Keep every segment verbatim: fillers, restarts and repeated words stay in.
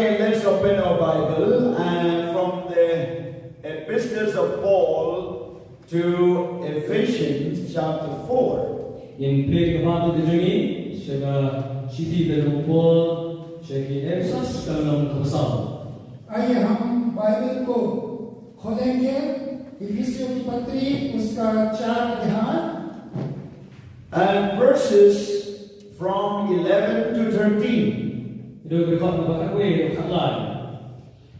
Let's open our Bible and from the epistles of Paul to Ephesians chapter four. Ngin plie ka Bible ka jong ngi sha ka shithi ka jong u Paul sha ki Ephesus ka lynnong kaba saw. आइए हम बाइबल को खोलेंगे, इफिसियों की पत्री, उसका चार अध्याय। And verses from eleven to thirteen. Dei ka dkhot kaba khatwei haduh khatlai.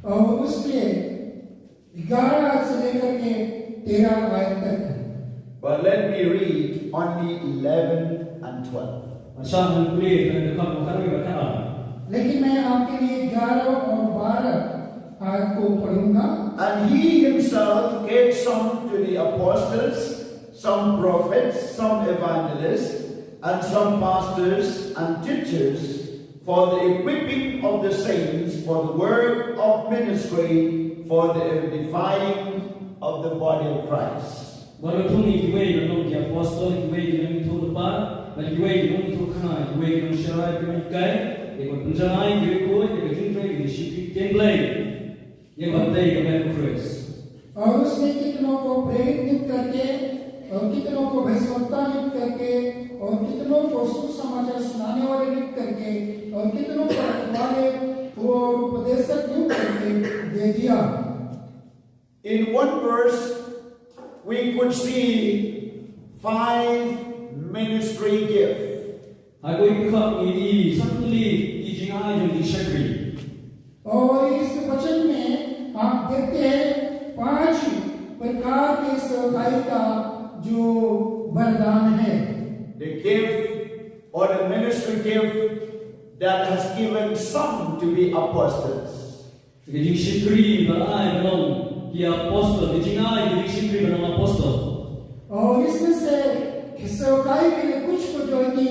और उसके ग्यारह से लेकर के तेरह आयत तक। But let me read only eleven and twelve. Bad sha ngan pule ka dkhot kaba khatwei bad khatlai. लेकिन मैं आपके लिए ग्यारह और बारह आयत को पढ़ूंगा। And he himself gave some to the apostles, some prophets, some evangelists, and some pastors and teachers for the equipping of the saints for the work of ministry, for the edifying of the body of Christ. Bad u la thung ïa kiwei ban long ki apostol, kiwei ki nongïathuhlypa, bad kiwei ki nongïathuhkhana, kiwei ki nongsharai, ki nonghikai, ïa ka pynjanai, kiwei ki ïa ka jingtrei, ïa ka jingshakri ïa ka Blei. Ïa ka bynta ka met u Khrist. और उसने कितनों को प्रेरित नियुक्त करके, और कितनों को भविष्यवक्ता नियुक्त करके, और कितनों को सुसमाचार सुनाने वाले नियुक्त करके, और कितनों को रखवाले और उपदेशक नियुक्त करके दे दिया। In one verse, we could see five ministry gifts. Ha kawei ka dkhot ngi ïohi san tylli ki jingai jong ki shakri. और इस वचन में आप देखते हैं पांच प्रकार के सेवकाई का जो वरदान है। The gift or the ministry gift that has given some to be apostles. Ka jingshakri ba la ai ban long ki apostol, ka jingai ka jingshakri ban long apostol. और इसमें से सेवकाई के लिए कुछ को जो है कि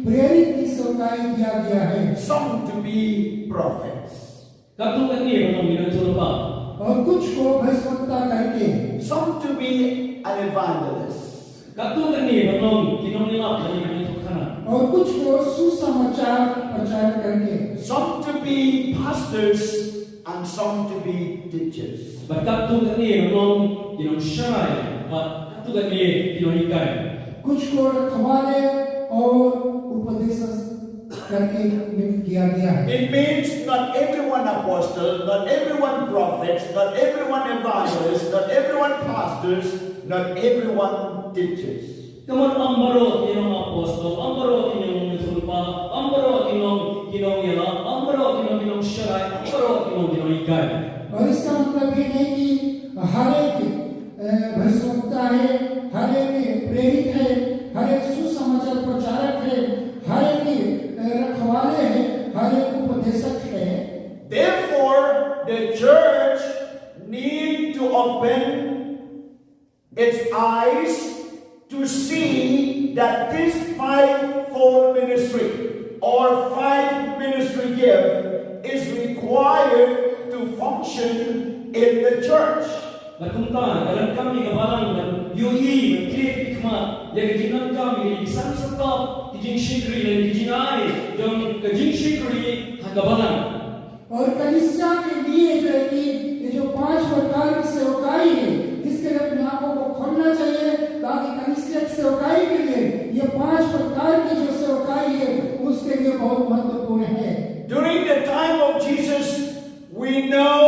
प्रेरित की सेवकाई दिया गया है। Some to be prophets. Katto katne ban long ki nongïathuhlypa. और कुछ को भविष्यवक्ता करके। Some to be an evangelist. Katto katne ban long ki nongïalap lane ki nongïathuhkhana. और कुछ को सुसमाचार प्रचार करके। Some to be pastors and some to be teachers. Bad katto katne ban long ki nongsharai, bad katto katne ki nonghikai. कुछ को रखवाले और उपदेशक करके नियुक्त किया गया है। It means not everyone apostle, not everyone prophets, not everyone evangelist, not everyone pastors, not everyone teachers. Ka mut ym baroh ki nongapostol, ym baroh ki nongïathuhlypa, ym baroh ki nong, ki nongïalap, ym baroh ki nong, ki nongsharai, ym baroh ki nong, ki nonghikai. और इसका मतलब ये नहीं कि हर एक अ, भविष्यवक्ता है, हर एक प्रेरित है, हर एक सुसमाचार प्रचारक है, हर एक, अ, रखवाले हैं, हर एक उपदेशक है। Therefore, the church need to open its eyes to see that this fivefold ministry or five ministry gift is required to function in the church. Bad kumta, ka donkam ïa ka balang ban ïohi, ban khreh ki khmat ïa ka jingdonkam ïa ki san sawdong ki jingshakri lane ki jingai jong ka jingshakri ha ka balang. और कलीसिया के लिए जो है कि ये जो पांच प्रकार की सेवकाई है, इसके लिए अपने आंखों को खोलना चाहिए, ताकि कलीसिया की सेवकाई के लिए ये पांच प्रकार की जो सेवकाई है, उसके लिए बहुत महत्वपूर्ण है। During the time of Jesus, we know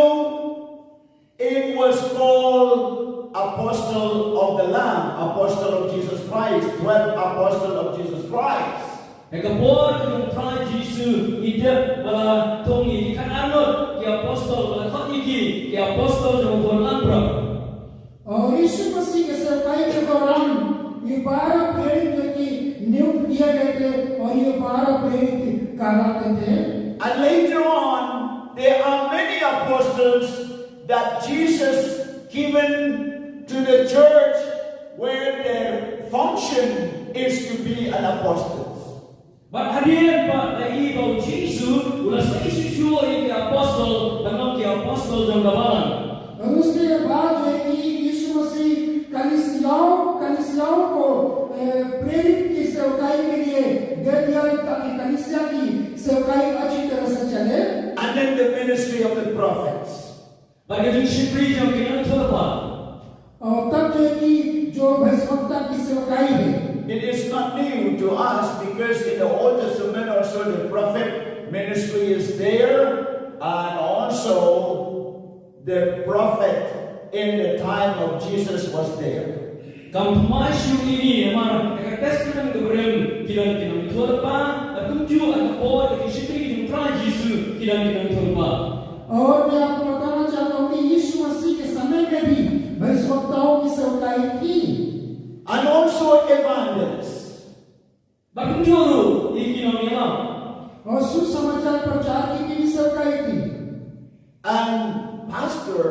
it was called Apostle of the Lamb, Apostle of Jesus Christ, twelve Apostle of Jesus Christ. Ha ka por jong u Trai Jisu ngi tip ba la thung ïa ki khatar ngut ki apostol, ba la khot ïa ki ki apostol jong u Khun Langbrot. और यीशु मसीह के सेवकाई के दौरान ये बारह प्रेरित जो कि नियुक्त किए गए थे और ये बारह प्रेरित कहलाते थे। And later on, there are many apostles that Jesus given to the church where their function is to be an apostle. Bad hadien pat la ïohi ba u Jisu u la sei shuh shuh ïa ki apostol ban long ki apostol jong ka balang. और उसके बाद जो है कि यीशु मसीह कलीसियाओं, कलीसियाओं को, अ, प्रेरित की सेवकाई के लिए दे दिया ताकि कलीसिया की सेवकाई अच्छी तरह से चले। And then the ministry time of Jesus was there. Kam thymmai shuh ïa ngi namar ha ka Testament kaba rim ki don ki nongïathuhlypa, bad kumjuh ha ka por ka jingshakri jong u Trai Jisu ki don ki nongïathuhlypa. और मैं आपको बताना चाहता हूँ कि यीशु मसीह के समय में भी भविष्यवक्ताओं की सेवकाई थी। And also evangelists. Bad kumjuh ruh ïa ki nongïalam. और सुसमाचार प्रचार की भी सेवकाई थी। And pastor,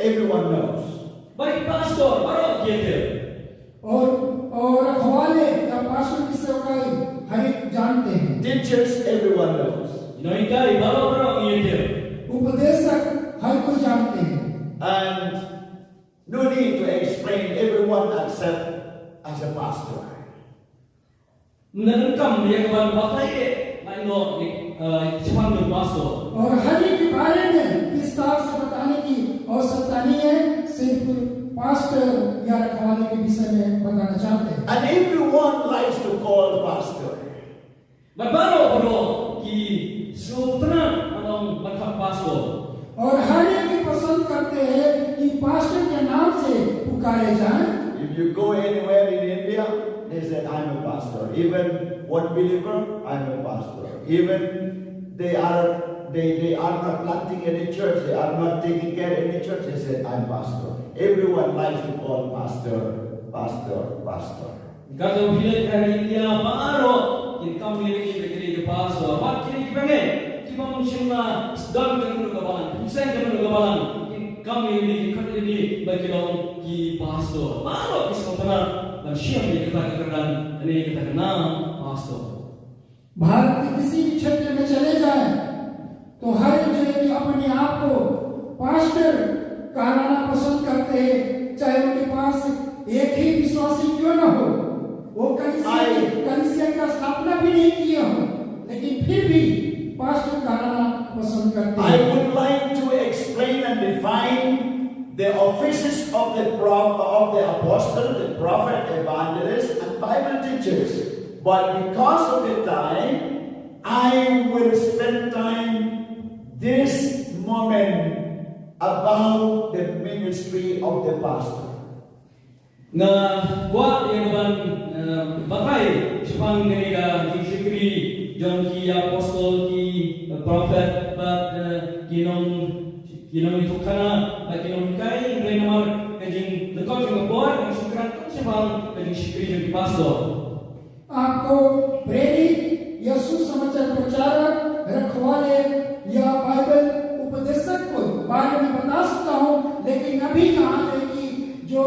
everyone knows. Bad ki pastor baroh ki ïatip. और और रखवाले या पास्टर की सेवकाई हर एक जानते हैं। Teachers, everyone knows. Ki nonghikai baroh baroh ki ïatip. उपदेशक हर कोई जानते हैं। And no need to explain, everyone accept as a pastor. Ym donkam ïa ka ban batai eh, ban ong ïa, eh, shaphang jong u pastor. और हर एक के बारे में विस्तार से बताने की आवश्यकता नहीं है। सिर्फ पास्टर या रखवाले के विषय में बताना चाहते हैं। And everyone likes to call pastor. Bad baroh baroh ki sngewtynnat ban ong ban khot pastor. और हर एक ये पसंद करते हैं कि पास्टर के नाम से पुकारे जाएं। If you go anywhere in India, they said, "I'm a pastor." Even one believer, "I'm a pastor." Even they are they, they are not planting any church, they are not taking care any church, they said, "I'm pastor." Everyone likes to call pastor, pastor, pastor. Ka jong phi leh ka India baroh kin kam ïa ki ba ki dei ki pastor. Bad ki dei ki bangeit ki bym shym la don kano kano ka balang, ki seng kano kano ka balang, kin kam ïa ki, kin khot ïa ki ba ki long ki pastor. Baroh ki sngewtynnat ban shim ïa kata ka kyrdan, ne ïa kata ka nam pastor. भारत के किसी भी क्षेत्र में चले जाएं, तो हर एक जो है कि अपने आप को पास्टर कहलाना पसंद करते हैं, चाहे उनके पास एक ही विश्वासी क्यों ना हो, वो कलीसिया आए। कलीसिया का स्थापना भी नहीं किए हो, लेकिन फिर भी पास्टर कहलाना पसंद करते I हैं। would like to explain and define the offices of the pro- of the apostle, the prophet, evangelist, and Bible teachers. But because of the time, I will spend time this moment about the ministry of the pastor. Nga kwah ïa ka ban, eh, batai shaphang kane ka jingshakri jong ki apostol, ki, eh, prophet, bad, eh, ki nong, ki nongïathuhkhana bad ki nonghikai, hynrei namar ka jingdon jong ka por, nga shu kren tang shaphang ka jingshakri jong ki pastor. आपको प्रेरित या सुसमाचार प्रचारक, रखवाले या बाइबल उपदेशक को बारे में बता सकता हूँ, लेकिन अभी यहाँ पे कि जो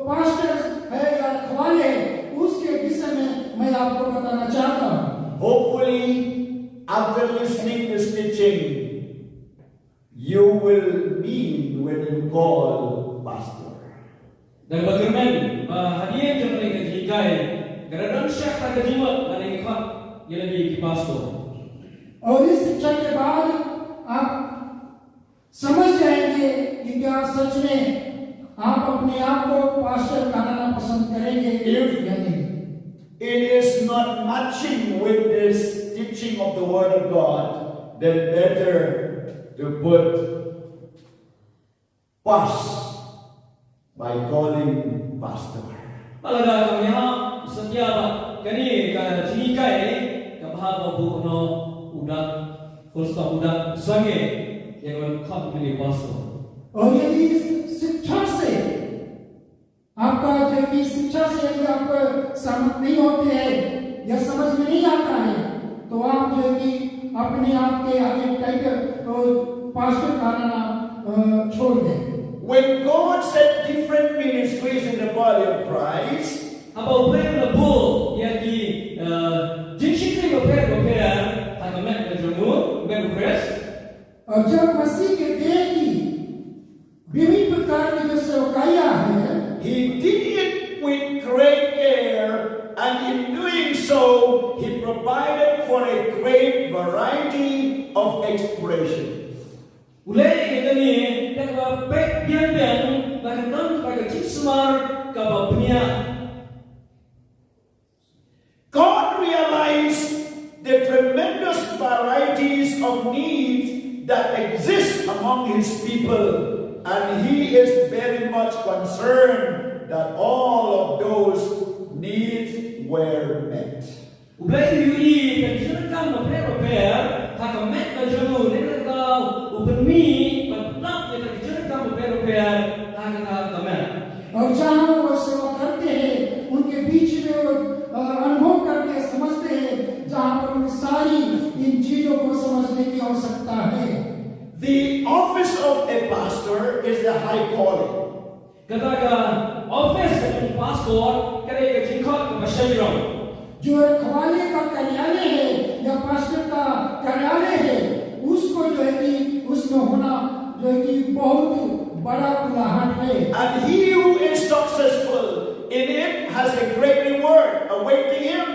पास्टर है या रखवाले है, उसके विषय में मैं आपको बताना चाहता हूँ। Hopefully, after listening this teaching, you will mean when you call pastor. Dan ba kyrmen ba hadien jong kane ka jinghikai ka da don sha ka jingmut lada ngi khot ïa lade ki pastor. और इस शिक्षा के बाद आप समझ जाएंगे कि क्या सच में आप अपने आप को पास्टर कहलाना पसंद करेंगे If- या नहीं। It is not matching with this teaching of the Word of God, then better to put pause by calling pastor. Bad lada kam ïahap satia bad kane ka jinghikai, ka bha ba buh noh u dak, full stop, u dak sangeh ïa ka ban khot ïa ki pastor. और यदि इस शिक्षा से आपका जो है कि शिक्षा से यदि आप सहमत नहीं होते हैं या समझ में नहीं आता है, तो आप जो है कि अपने आप के आगे टाइटल और पास्टर कहलाना, अ, छोड़ दें। When God set different ministries in the body of Christ, Haba U Blei u la buh ïa ki, eh, jingshakri bapher bapher ha ka met ka jong u, met u Khrist. और जब मसीह के देह की विभिन्न प्रकार की जो सेवकाइयां हैं, He did it with great care, and in doing so, He provided for a great variety of expressions. U leh ïa kane da kaba peit biang biang, ba ka don ba ka jingsumar kaba bniah. God realized the tremendous varieties of needs that exist among His people, and He is very much concerned that all of those needs were met. U Blei u ïohi ïa ki jingdonkam bapher bapher ha ka met ka jong u, ne kata u pynmih bad pynlap ïa ki jingdonkam bapher bapher ha kata ka met. और जहाँ वो सेवा करते हैं, उनके बीच में वो अ, अनुभव करते हैं, समझते हैं, जहाँ पर उन्हें सारी इन चीजों को समझने की आवश्यकता है। The office of a pastor is a high calling. Kata ka office ka jong u pastor ka dei ka jingkhot kaba shajrong. जो रखवाले का कार्यालय है या पास्टर का कार्यालय है, उसको जो है कि उसमें होना जो है कि बहुत बड़ा बुलाहट है। And he who is successful in it has a great reward awaiting him.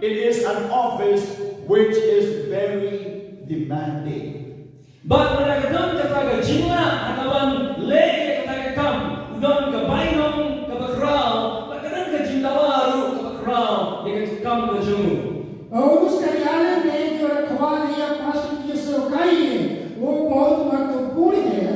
It is an office which is very demanding. Bad lada ka don kata ka jinglah ha kaban leh ïa kata ka kam, u don ka bainong kaba khraw, bad ka don ka jingdawa ruh kaba khraw ïa ka kam ka jong u. और उस कार्यालय में जो रखवाले या पास्टर की जो सेवकाई है, वो बहुत महत्वपूर्ण है।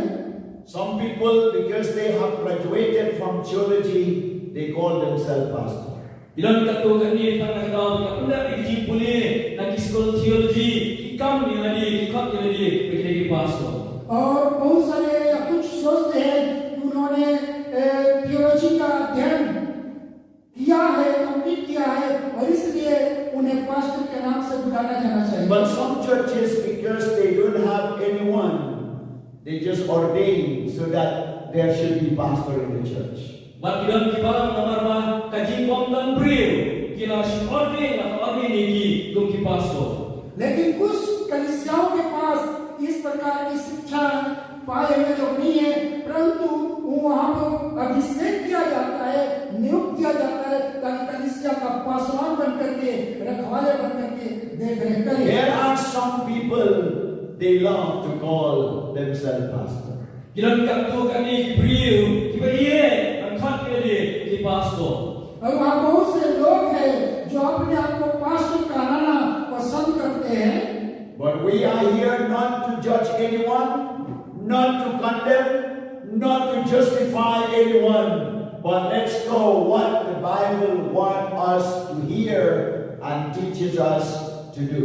Some people, because they have graduated from theology, they call themselves pastor. Ki don katto katne tang na ka daw ba ki la pyndep ïa ki jingpule na ki skul theology, ki kam ïa lade, ki khot ïa lade ba ki dei ki pastor. और बहुत सारे या कुछ सोचते हैं कि उन्होंने थियोलॉजी का अध्ययन किया है, कंप्लीट किया है, और इसलिए उन्हें पास्टर के नाम से बुलाया जाना चाहिए। But some churches, because they don't have anyone, they just ordain so that there should be pastor in the church. Bad ki don ki balang namar ba ka jingbym don briew, ki la shu ordain, la ordain ïa ki kum ki pastor. लेकिन कुछ कलीसियाओं के पास इस प्रकार की शिक्षा पाए हुए लोग नहीं है, परंतु वो वहाँ पर अभिषेक किया जाता है, नियुक्त किया जाता है, ताकि कलीसिया का पासवान बन करके, रखवाले बन करके देख रेख करे। There are some people, they love to call themselves pastor. Ki don katto katne ki briew kiba ïeit ban khot ïa lade ki pastor. और वहाँ बहुत से लोग हैं जो अपने आप को पास्टर कहलाना पसंद करते हैं। But we are here not to judge anyone, not to condemn, not to justify anyone, but let's go what the Bible wants us to hear and teaches us to do.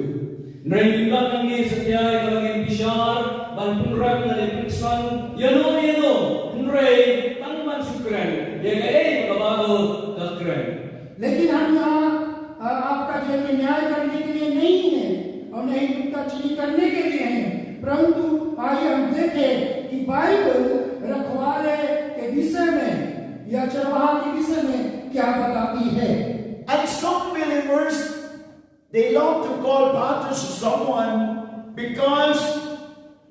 Hynrei ngim don hangne satia ïa kaba ngin bishar ban pynrem lane pynksan ïano ïano, hynrei tang ban shu kren ïa kaei ba ka Baibl ka kren. लेकिन हम यहाँ अ, आपका जो है कि न्याय करने के लिए नहीं है और नहीं नुक्ताचीनी करने के लिए है, परंतु आइए हम देखें कि बाइबल रखवाले के विषय में या चरवाहा के विषय में क्या बताती है। And some believers, they love to call pastors to someone because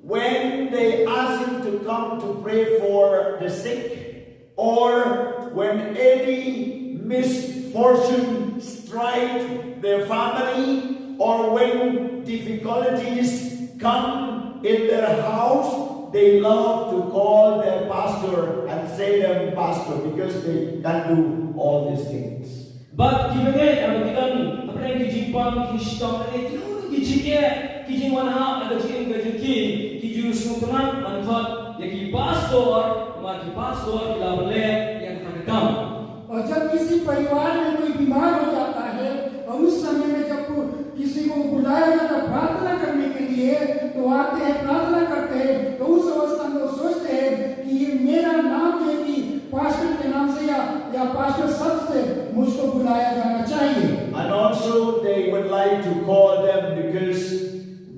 when they ask him to come to pray for the sick, or when any misfortune strike their family, or when difficulties come in their house, they love to call their pastor and say them pastor because they can do all these things. Bad ki bangeit, haba ki don hapdeng ki jingpang, ki shitom, lane ki don ki jingeh, ki jingwan hap ha ka jingim ka jong ki, ki ju sngewtynnat ban khot ïa ki pastor, namar ki pastor ki la ban leh ïa kata ka kam. और जब किसी परिवार में कोई बीमार हो जाता है और उस समय में जब को-, किसी को बुलाया जाता है प्रार्थना करने के लिए, तो आते हैं, प्रार्थना करते हैं, तो उस अवस्था में वो सोचते हैं कि ये मेरा नाम जो है कि पास्टर के नाम से या, या पास्टर शब्द से मुझको बुलाया जाना चाहिए। And also, they would like to call them because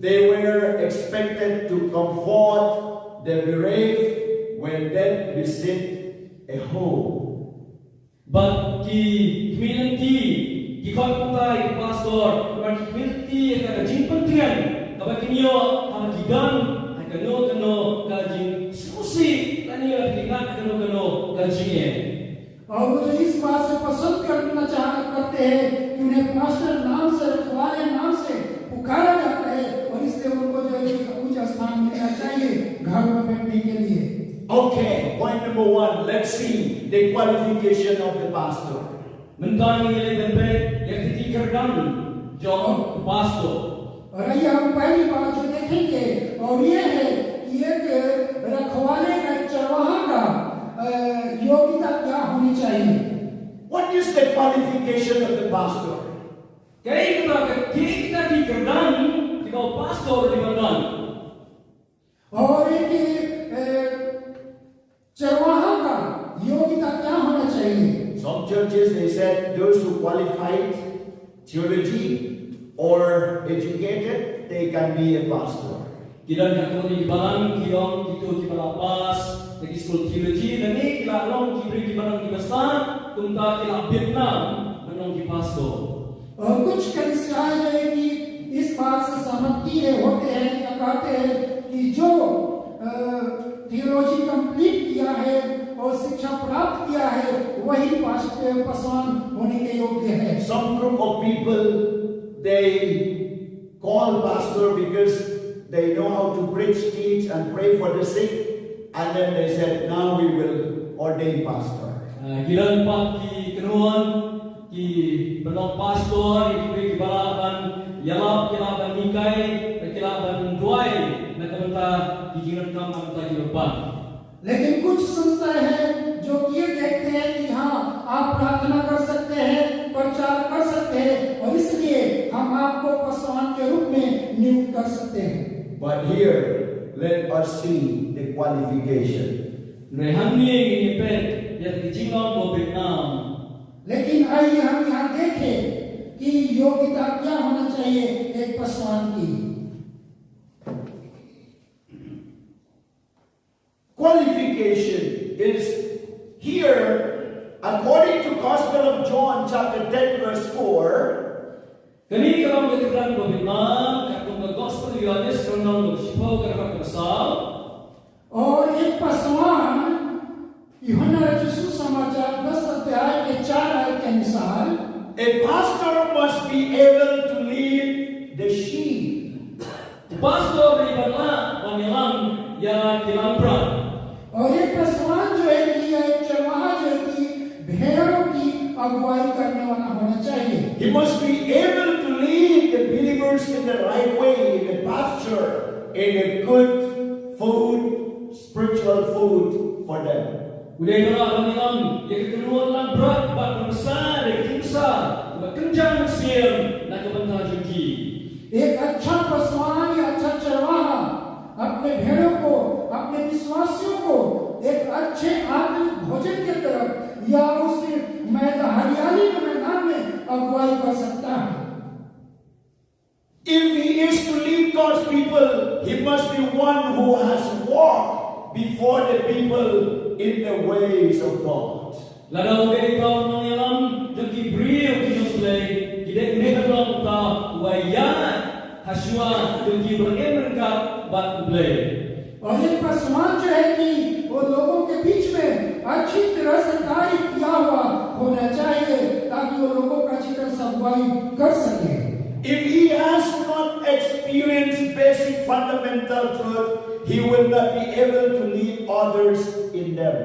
they were expected to comfort the bereaved when death visit a home. Bad ki khmih lynti ki khot kumta ïa ki pastor, namar ki khmih lynti ïa ka jingpyntngen kaba kin ïoh haba ki don ha kano kano ka jingsngewsih lane haba ki don ha kano kano ka jingeh. और वो जो इस बात से पसंद करना चाह करते हैं कि उन्हें पास्टर नाम से, रखवाले नाम से पुकारा जाता है और इससे उनको जो है कि ऊंचा स्थान मिलना चाहिए घरों में बैठने के लिए। Okay, point number one. Let's see the qualification of the pastor. Mynta ngin ïa leit ban peit ïa ki kyrdan jong u pastor. और आइए हम पहली बात जो देखेंगे और ये है कि एक रखवाले का, एक चरवाहा का योग्यता क्या होनी चाहिए? What is the qualification of the pastor? Kaei kata ka, kaei kata ki kyrdan kiba u pastor u dei ban don? और एक, अ, चरवाहा का योग्यता क्या होना चाहिए? Some churches, they said those who qualified theology or educated, they can be a pastor. Ki don katto katne ki balang ki ong kito kiba la pass na ki skul theology, lane ki la long ki briew kiba long kiba stad, kumta ki la bit nam ban long ki pastor. और कुछ कलीसियाएं जो है कि इस बात से सहमत की है, होते हैं या कहते हैं कि जो थियोलॉजी कंप्लीट किया है और शिक्षा प्राप्त किया है, वही पास-, पासवान होने के योग्य है। Some group of people, they call pastor because they know how to preach, teach, and pray for the sick, and then they said, "Now we will ordain pastor." Ah, ki don pat ki kynhun kiba long pastor, ki briew kiba lah ban ïalap, ki lah ban hikai, ki lah ban duwai na ka bynta ki jingdonkam, na ka bynta ki bympan. लेकिन कुछ संस्थाएं हैं जो ये देखते हैं कि हाँ, आप प्रार्थना कर सकते हैं, प्रचार कर सकते हैं, और इसलिए हम आपको पासवान के रूप में नियुक्त कर सकते हैं। But here, let us see the qualification. Hynrei hangne ngin ïa peit ïa ki jinglong ba bit nam. लेकिन आइए हम यहाँ देखें कि योग्यता क्या होना चाहिए एक पासवान की। Qualification is here, according to Gospel of John chapter ten verse four. Kane ka long ka kyrdan ba bit nam, katkum ka Gospel u Ïoannis ka lynnong kaba shiphew ka dkhot kaba saw. और एक पासवान यूहन्ना रचित सुसमाचार दस अध्याय के चार आयत के अनुसार, A pastor must be able to lead the sheep. U pastor u dei ban lah ban ïalam ïa ki langbrot. और एक पासवान जो है कि, या एक चरवाहा जो है कि भेड़ों की अगुवाई करने वाला होना चाहिए। He must be able to lead the believers in the right way, in the pasture, in a good food, spiritual food for them. U dei ban lah ban ïalam ïa ka kynhun langbrot bad ban bsa ïa ka jingpynsah kaba kynjang mynsiem na ka bynta jong ki. एक अच्छा पासवान या अच्छा चरवाहा अपने भेड़ों को, अपने विश्वासियों को एक अच्छे आत्मिक भोजन की तरफ या उस मैदान, हरियाली के मैदान में अगुवाई कर सकता है। If he is to lead God's people, he must be one who has walked before the people in the ways of God. Lada u dei uta u nongïalam jong ki briew ki jong U Blei, ki dei, u dei ban long uta uba ïaid ha shuwa jong ki bym ryngkat bad U Blei. और एक पासवान जो है कि वो लोगों के बीच में अच्छी तरह से कार्य किया हुआ होना चाहिए, ताकि वो लोगों का अच्छी तरह से अगुवाई कर सके। If he has not experienced basic fundamental truth, he will not be able to lead others in them.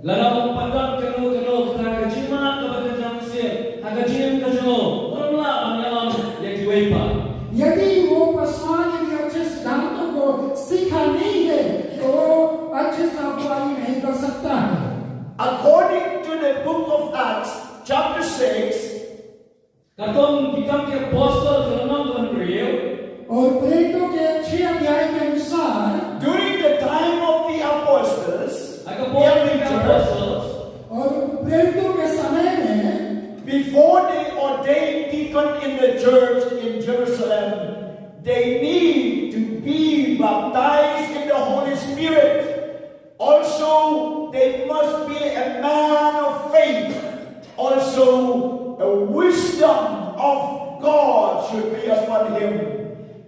Lada um pat don kano kano kata ka jingmut kaba kynjang mynsiem ha ka jingim ka jong u, um lah ban ïalam ïa kiwei pat. यदि वो पासवान यदि अच्छे सिद्धांतों को सीखा नहीं है, तो वो अच्छे से अगुवाई नहीं कर सकता है। According to the book of Acts, chapter six, Katkum ki Kam ki Apostol ka lynnong kaba hynriew. और प्रेरितों के छह अध्याय के अनुसार, During the time of the apostles, ha ka por jong ki apostol, और प्रेरितों के समय में, before they ordained deacon in the church in Jerusalem, they need to be baptized in the Holy Spirit. Also, they must be a man of faith. Also, a wisdom of God should be upon him.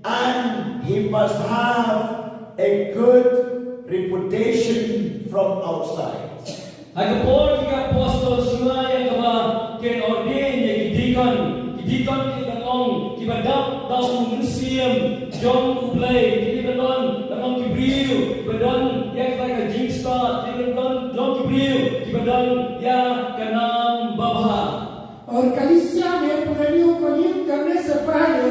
And he must have a good reputation from outside. Ha ka por jong ki apostol, shuwa ïa kaba kin ordain ïa ki deacon, ki deacon ki dei ban long kiba dap da u mynsiem jong U Blei, ki dei ban long, ban long ki briew kiba don ïa kata ka jingstad, ki dei ban long ki briew kiba don ïa ka nam babha. और कलीसिया में पुरनियों को नियुक्त करने से पहले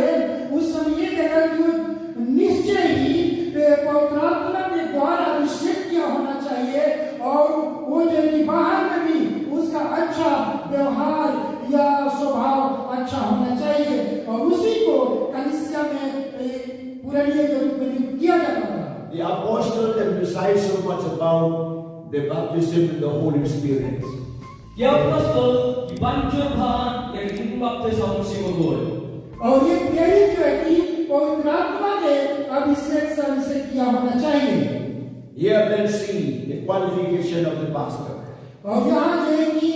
उस समय ये देखा कि वो निश्चय ही, ए, पवित्र आत्मा के द्वारा अभिषेक किया होना चाहिए और वो जो पूरा नहीं है जो मैंने किया जाता था। The apostle emphasized so much about the baptism in the Holy Spirit. Ki apostol ki ban jur bha ïa ka jingbaptis ha u Mynsiem Bakhuid. और ये प्रेरित जो है कि पवित्र आत्मा के अभिषेक से अभिषेक किया होना चाहिए। Here let's see the qualification of the pastor. और यहाँ जो है कि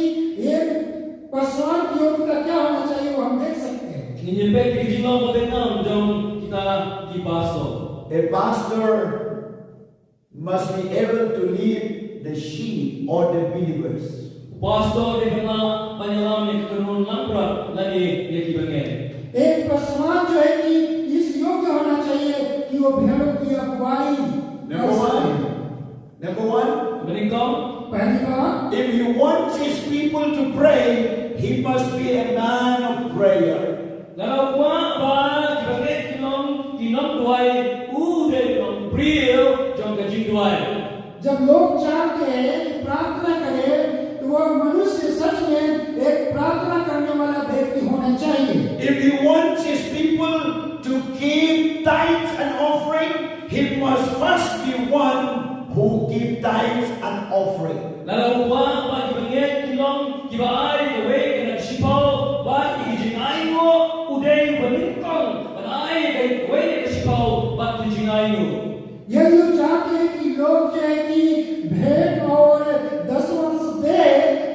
एक पासवान की योग्यता क्या होना चाहिए, वो हम देख सकते हैं। Ngin ïa peit ki jinglong ba bynta jong kita ki pastor. A pastor must be able to lead the sheep or the believers. Pastor dei ban ban ïalam ïa ka kynhun langbrot lane ïa ki bangeit. एक पासवान जो है कि इस योग्य होना चाहिए कि वो भेड़ों की अगुवाई कर सके। Number one. Number one. Ba nyngkong. पहली बात। If he wants his people to pray, he must be a man of prayer. Lada u kwah ba ki bangeit kin long ki nongduwai, u dei u nongbriew jong ka jingduwai. जब लोग चाहते हैं कि प्रार्थना करें, तो वह मनुष्य सच में एक प्रार्थना करने वाला व्यक्ति होना चाहिए। If he wants his people to give tithes and offering, he must first be one who give tithes and offering. Lada u kwah ba ki bangeit ki long kiba ai kawei na ka shiphew bad ki jingainguh, u dei uba nyngkong ban ai kawei na ka shiphew bad ki jingainguh. यदि वो चाहते हैं कि लोग जो है कि भेंट और दसवांश दे,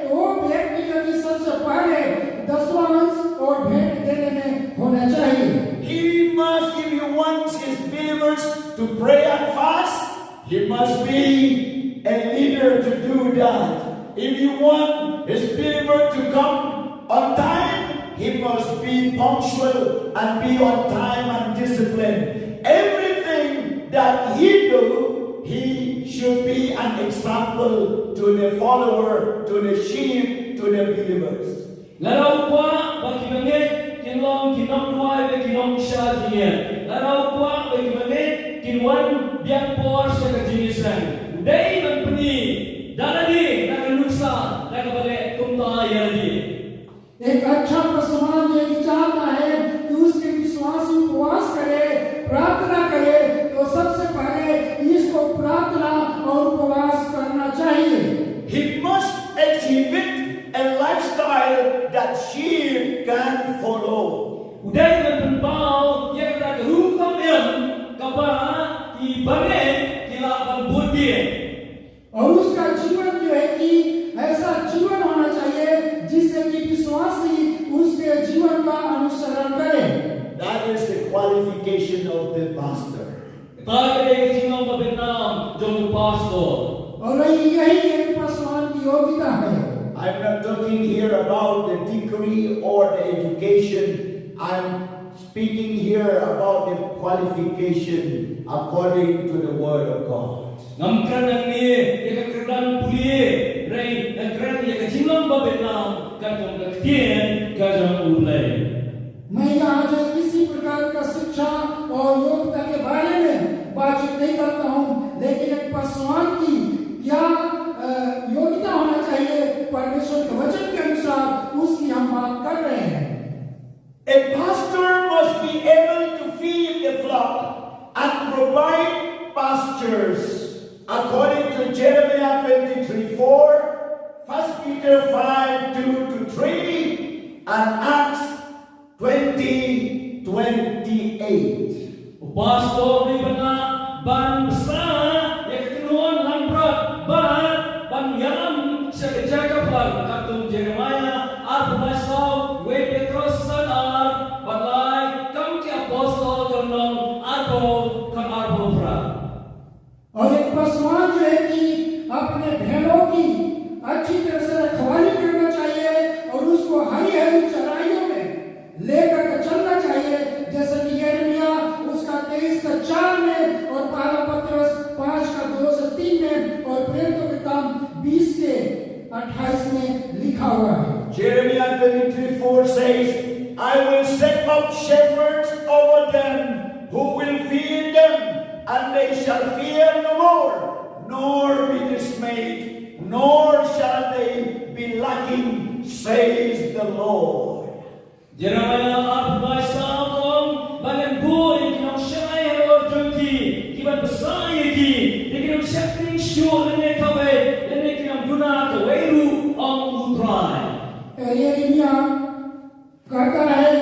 तो वो व्यक्ति जो है कि सबसे पहले दसवांश और भेंट देने में होना चाहिए। He must, if he wants his believers to pray and fast, he must be a leader to do that. If you want his believer to come on time, he must be punctual and be on time and disciplined. Everything that he do, he should be an example to the follower, to the sheep, to the believers. Lada u kwah ba ki bangeit kin long ki nongduwai bad ki nongshad jingeh, lada u kwah ba ki bangeit kin wan biang por sha ka jingïaseng, u dei ban pyni da lade, da ka nuksa, da kaba leh kumta ïa lade. एक अच्छा पासवान ये भी चाहता है कि उसके विश्वासी उपवास करे, प्रार्थना करे, तो सबसे पहले इसको प्रार्थना और उपवास करना चाहिए। He must exhibit a lifestyle that sheep can follow. U dei ban pynpaw ïa kata ka rukom im kaba ki bangeit ki lah ban bud biang. और उसका जीवन जो है कि ऐसा जीवन होना चाहिए जिससे कि विश्वासी उसके जीवन का अनुसरण करे। That is the qualification of the pastor. Kata ka dei ka jinglong ba bynta jong u pastor. और यही एक पासवान की योग्यता है। I'm not talking here about the degree or the education. I'm speaking here about the qualification according to the word of God. Ngam kren nangne ïa ka kyrdan pule, hynrei nga kren ïa ka jinglong ba bynta katkum ka ktien ka jong U Blei. मैं यहाँ जो किसी प्रकार का शिक्षा और योग्यता के बारे में बातचीत नहीं करता हूँ, लेकिन एक पासवान की क्या, अ, योग्यता होना चाहिए परमेश्वर के वचन के अनुसार, उसकी हम बात कर रहे हैं। A pastor must be able to feed the flock and provide pastures. According to Jeremiah twenty-three four, First Peter five two to three, and Acts twenty twenty-eight. U pastor u dei ban, ban bsa ïa ka kynhun langbrot bad ban ïalam sha ka jaka pang, katkum Jeremiah arphew saw, wei Petros san ar bad lai, Kam ki Apostol khyndong arphew, khat arphew phra. और एक पासवान जो है कि अपने भेड़ों की अच्छी तरह से रखवाली करना चाहिए और उसको हरी हरी चराइयों में लेकर के चलना चाहिए, जैसे कि यिर्मयाह उसका तेईस का चार में और पहला पतरस पाँच का दो से तीन में और प्रेरितों के काम बीस के अट्ठाईस में लिखा हुआ है। Jeremiah twenty-three four says, I will set up shepherds over them who will feed them, and they shall fear no more, nor be dismayed, nor shall they be lacking, says the Lord. Jeremiah arphew saw, ong ba ngin buh यिर्मयाह कहता है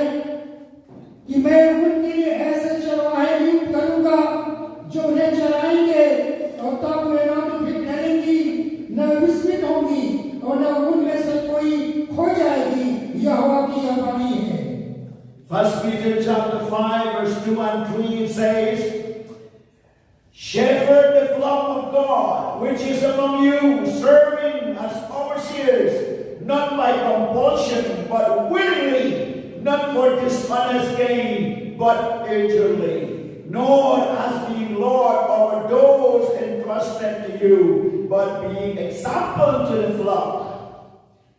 कि मैं उनके लिए ऐसे चरवाहे नियुक्त करूंगा जो उन्हें चराएंगे, और तब वे ना तो फिर डरेंगी, न विस्मित होंगी, और न उनमें से कोई खो जाएगी। यहोवा की यह वाणी है। First Peter chapter five, verse two and three, it says, "Shepherd the flock of God, which is among you, serving as overseers, not by compulsion, but willingly, not for dishonest gain, but eagerly, not as being lord over those entrusted to you, but being example to the flock."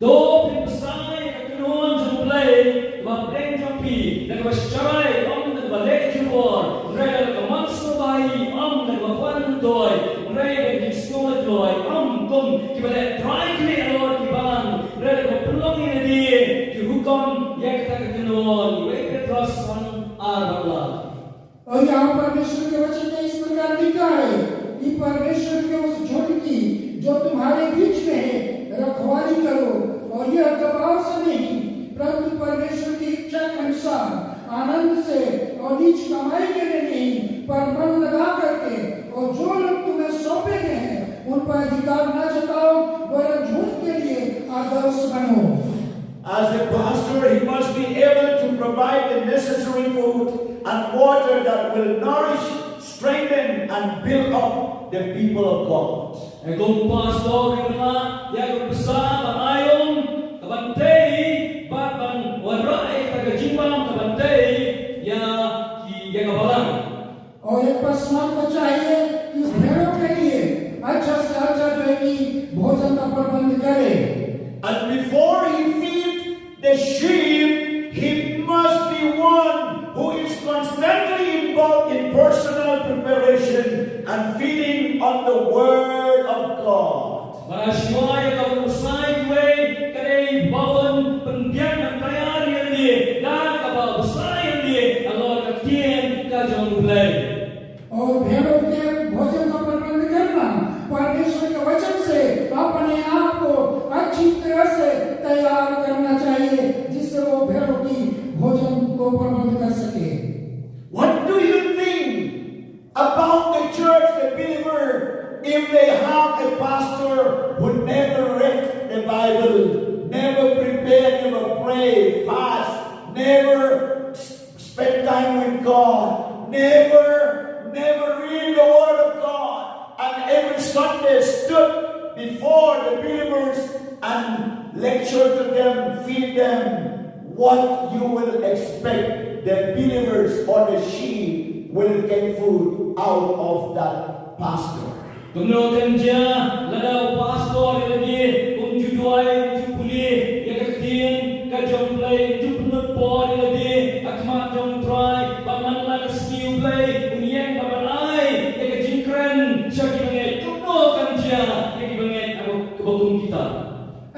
To phi bsa ïa ka kynhun jong U Blei, ba pdeng jong phi, da kaba sharai, ym da kaba leh jubor, hynrei da ka mon sngewbha, ym da kaba wan doi, hynrei da ka jingsngew lait loi, ym kum kiba leh trai khlieh halor ki balang, hynrei da kaba pynlong ïa lade ki hukum ïa kata ka kynhun. Wei Petros san, ar bad lai. और यहाँ परमेश्वर के वचन में इस प्रकार लिखा है कि परमेश्वर के उस झुंड की जो तुम्हारे बीच में है, रखवाली करो, और यह दबाव से नहीं, परंतु परमेश्वर की इच्छा के अनुसार आनंद से और नीच कमाई के लिए नहीं, पर मन लगा करके, और जो लोग तुम्हें सौंपे गए हैं, उन पर अधिकार न जताओ, वरन झुंड के लिए आदर्श बनो। As a pastor, he must be able to provide the necessary food and water that will nourish, strengthen, and build up the people of God. Kum u pastor, u la ïa ka bsa ban aïom, ka ban tei, bad ban wanrah ïa ka jingbam, ka ban tei ïa ki, ïa ka balang. और एक पसवान को चाहिए कि भेड़ों के लिए अच्छा से अच्छा जो है कि भोजन का प्रबंध करे। And before he feed the sheep, he must be one who is constantly involved in personal preparation and feeding on the word of God. Ba shuwa ïa ka ban bsa ïa kiwei, ka dei ba un pynbiang ban tayar ïa lade da kaba bsa ïa lade halor ka ktien ka jong U Blei. और भेड़ों के भोजन का प्रबंध करना, परमेश्वर के वचन से अपने आप को अच्छी तरह से तैयार करना चाहिए, जिससे वो भेड़ों की भोजन को प्रबंध कर सके। What do you think about the church, the believer, if they have a pastor who never read the Bible, never prepare, never pray, fast, never spend time with God, never, never read the Word of God, and every Sunday stood before the believers and lecture to them, feed them? What you will expect the believers or the sheep will get food out of that pastor? Kumno kan jia lada u pastor ïa lade um ju duwai, um ju pule ïa ka ktien ka jong U Blei, um ju pynlut por ïa lade ha khmat jong U Trai, bad man la ka sngi U Blei un ïeng bad ban ai ïa ka jingkren sha ki bangeit? Kumno kan jia ïa ki bangeit kaba kum kita?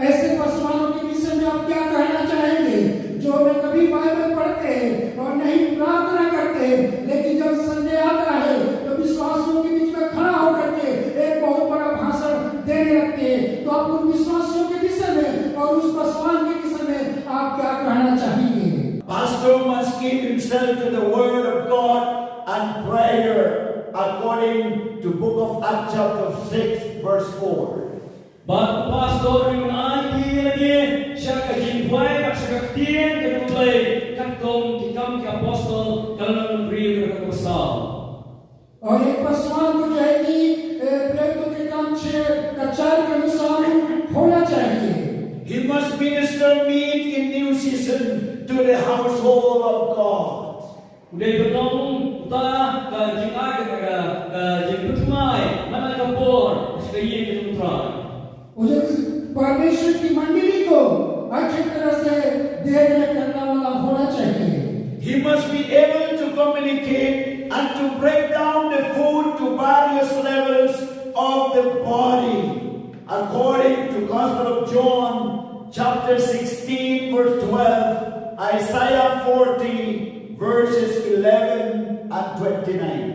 ऐसे पसवानों के विषय में आप क्या कहना चाहेंगे, जो न कभी बाइबल पढ़ते हैं और नहीं प्रार्थना करते हैं, लेकिन जब संडे आता है तो विश्वासियों के बीच में खड़ा होकर के एक बहुत बड़ा भाषण देने लगते हैं? तो आप उन विश्वासियों के विषय में और उस पसवान के विषय में आप क्या कहना चाहेंगे? Pastor must give himself to the word of God and prayer, according to book of Acts chapter six, verse four. Bad u pastor u ai ïa lade sha ka jingduwai bad sha ka ktien ka jong U Blei, katkum ki Kam ki Apostol ka lynnong hynriew ka dkhot kaba saw. और एक पसवान को जो है कि, ए, प्रेरितों के काम छह का चार के अनुसार होना चाहिए। He must minister meat in new season to the household of God. U dei ban long uta ka jingai, ka, ka, ka jingpynthymmai man la ka por sha ka ïing ka jong U Trai. मुझे परमेश्वर की मंडली को अच्छी तरह से देखरेख करने वाला होना चाहिए। He must be able to communicate and to break down the food to various levels of the body. According to Gospel of John, chapter sixteen, verse twelve, Isaiah forty, verses eleven and twenty-nine.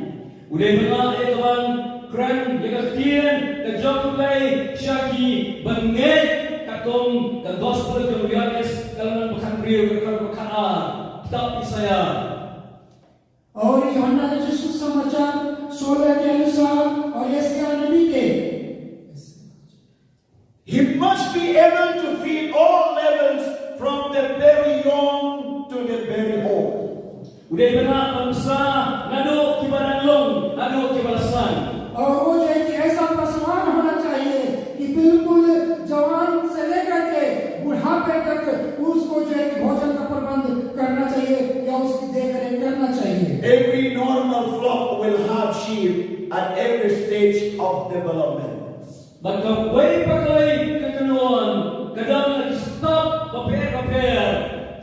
U dei ban ai ïa ka ban kren ïa ka ktien ka jong U Blei sha ki bangeit, katkum ka Gospel ka jong u Ïoannis Kitab Isaiah. और यूहन्ना रचित सुसमाचार सोलह के अनुसार और यशायाह नबी के He must be able to feed all levels from the very young to the very old. U dei ban ïa bsa naduh kiba dang long haduh kiba la san. और वो जो है कि ऐसा पासवान होना चाहिए कि बिल्कुल जवान से लेकर के बुढ़ापे तक उसको जो है कि भोजन का प्रबंध करना चाहिए या उसकी देख रेख करना चाहिए. Every normal flock will have sheep at every stage of development. Bad kawei pa kawei ka kynhun ka don la ki step bapher bapher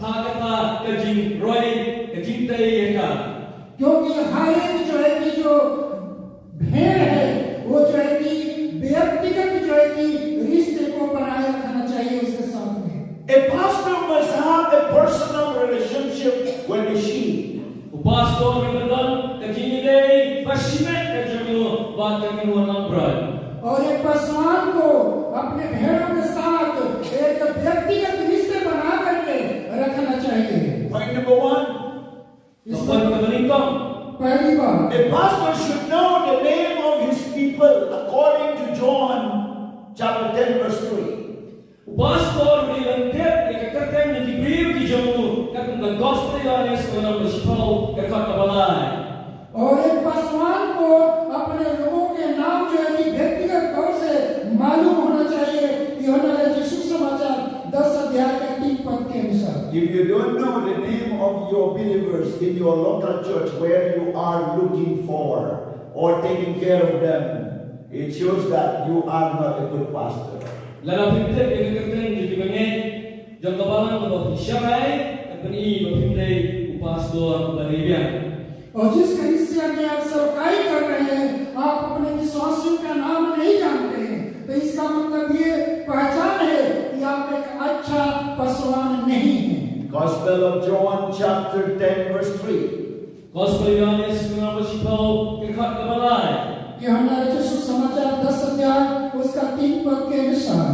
ha kata ka jingroi, ka jingtei ïa ka. क्योंकि हर एक जो है कि जो भेड़ है वो जो है कि व्यक्तिगत जो है कि रिश्ते को बनाए रखना चाहिए उसके साथ में. A pastor must have a personal relationship with the sheep. U pastor u dei ban don ka jingïadei bashimet ka jong u bad ka kynhun langbrot. और एक पासवान को अपने भेड़ों के साथ एक व्यक्तिगत रिश्ते बना करके रखना चाहिए. Point number one. Ka point kaba nyngkong. पहली बात. A pastor should know the name of his people according to John chapter ten verse three. U pastor u dei ban tip ïa ka kyrteng jong ki briew ki jong u, katkum ka gospel Ïoannis ka lynnong ba shiphew ka dkhot kaba lai. और एक पासवान को अपने लोगों के नाम जो है कि व्यक्तिगत तौर से मालूम होना चाहिए. यूहन्ना रचित सुसमाचार दस अध्याय के तीन पद के अनुसार. If you don't know the name of your believers in your local church where you are looking for or taking care of them, it shows that you are not a good pastor. Lada phim tip ïa ka kyrteng jong ki bangeit jong ka balang kaba phi shakri, ka pyni ba phim dei u pastor uba dei biang. और जिस कलीसिया में आप सेवकाई कर रहे हैं, आप अपने विश्वासियों का नाम नहीं जानते हैं, तो इसका मतलब ये पहचान है कि आप एक अच्छा पासवान नहीं हैं. Gospel of John chapter ten verse three. Gospel Ïoannis ka lynnong ba shiphew ka dkhot kaba lai. यूहन्ना रचित सुसमाचार दस अध्याय उसका तीन पद के अनुसार.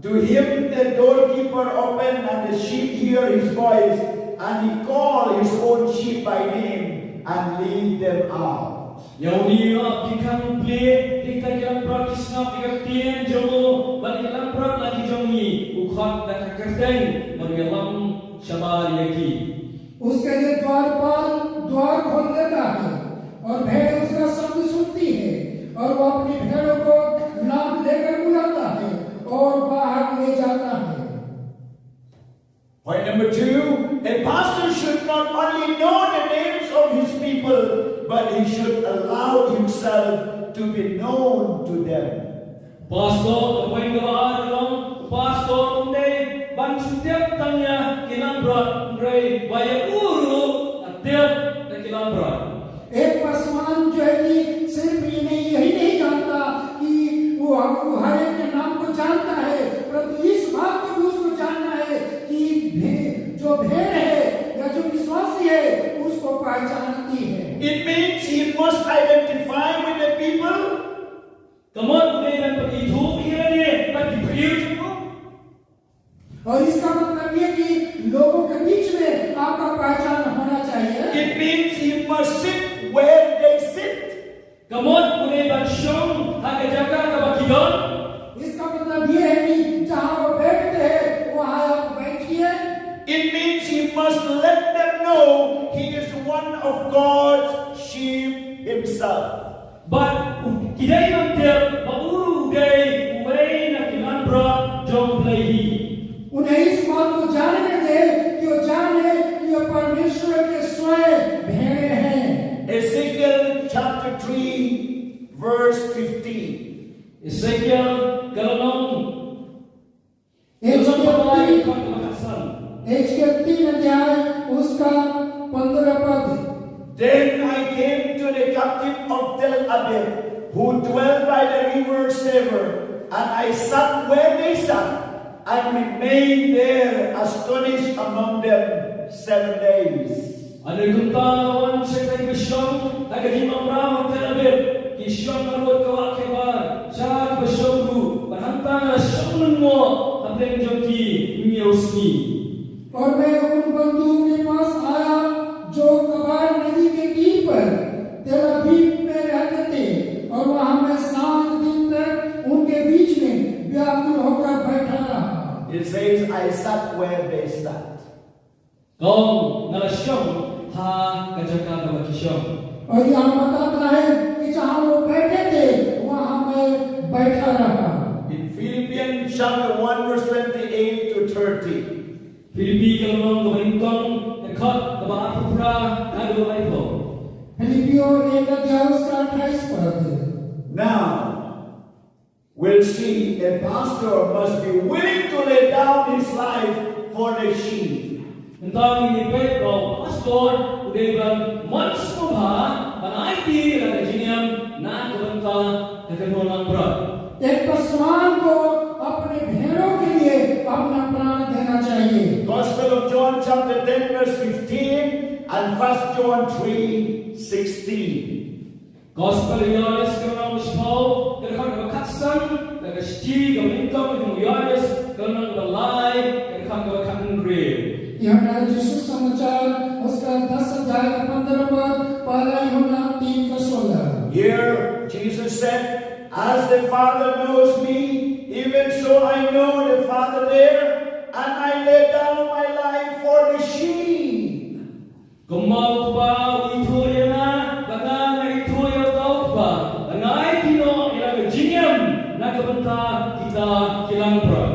To him the doorkeeper opened, and the sheep hear his voice, and he called his own sheep by name and lead them out. Ïa une u dkhot ki khang plie, kita ki langbrot ki sngap ïa ka ktien jong u, bad ïa ki langbrot la ki jong ngi u khot da ka kyrteng, bad u ïalam shabar ïa ki. उसके लिए द्वारपाल द्वार खोल देता है और भेड़ उसका शब्द सुनती है और वो अपनी भेड़ों को नाम लेकर बुलाता है और बाहर ले जाता है. Point number two, a pastor should not only know the names of his people, but he should allow himself to be known to them. Pastor, ka point kaba ar ka long, pastor um dei ban shu tip tang ïa ki langbrot, hynrei ba ïa u ruh u tip ïa ki langbrot. एक पासवान जो है कि सिर्फ ये नहीं, यही नहीं जानता कि वो, वो हर एक के नाम को जानता है, परंतु इस बात को भी उसको जानना है कि भे-, जो भेड़ है या जो विश्वासी है, उसको पहचानती है. It means he must identify with the people. Ka mut u dei ban pynithuh ïa lade bad ki briew jong u. और इसका मतलब ये कि लोगों के बीच में आपका पहचान होना चाहिए. It means he must sit where they sit. Ka mut u dei ban shong ha ka jaka kaba ki don. इसका मतलब ये है कि जहाँ वो बैठते हैं, वहाँ आप बैठिए. It means he must let them know he is one of God's sheep himself. Bad u, ki dei ban tip ba u ruh u dei uwei na ki langbrot jong U Blei hi. उन्हें इस बात को जानने दे कि वो जाने कि वो परमेश्वर के स्वयं भेड़े हैं. Ezekiel chapter three, verse fifteen. Ezekiel ka lynnong Ezekiel तीन, Ezekiel तीन अध्याय उसका पन्द्रह पद. Then I came to the captive of Tel Abib, who dwell by the river Sefer, and I sat where they sat, and remained there astonished among them seven days. Hadien kumta la wan sha kiba shong ha ka jingbymraw ha Tel Abib, ki shong harud ka wah khyndiat, sha kiba shong ruh, bad hangta nga la shong lyngngoh hapdeng jong ki hynñiew sngi. और मैं Where they sat. Kong nga la shong ha ka jaka kaba ki shong. और यहाँ बताता है कि जहाँ वो बैठे थे वहाँ मैं बैठा रहा। In Philippians chapter one, verse twenty-eight to thirty. Philippi ka lynnong kaba nyngkong, ka dkhot kaba arphew phra haduh laiphew. फिलिपियों एक अध्याय उसका अट्ठाईस पद। Now, we'll see a pastor must be willing to lay down his life for the sheep. Mynta ngin ïa peit ba u pastor u dei ban mon sngewbha ban aiti ïa la ka jingim na ka bynta ka kynhun langbrot. एक पसवान को अपने भेड़ों के लिए अपना प्राण देना चाहिए। Gospel of John chapter ten, verse fifteen, and First John three sixteen. Gospel Ïoannis ka lynnong kaba shiphew, ka dkhot kaba khatsan, ka shithi kaba nyngkong jong Ïoannis ka lynnong kaba lai, ka dkhot kaba khathynriew. यूहन्ना रचित सुसमाचार उसका दस अध्याय का पन्द्रह पद, पहला यूहन्ना तीन का सोलह। Here, Jesus said, "As the Father knows me, even so I know the Father there, and I lay down my life for the sheep." Kumba u Kpa u ithuh ïa nga, bad nga nga ithuh ïa uta u Kpa, bad nga aiti noh ïa la ka jingim na ka bynta kita ki langbrot.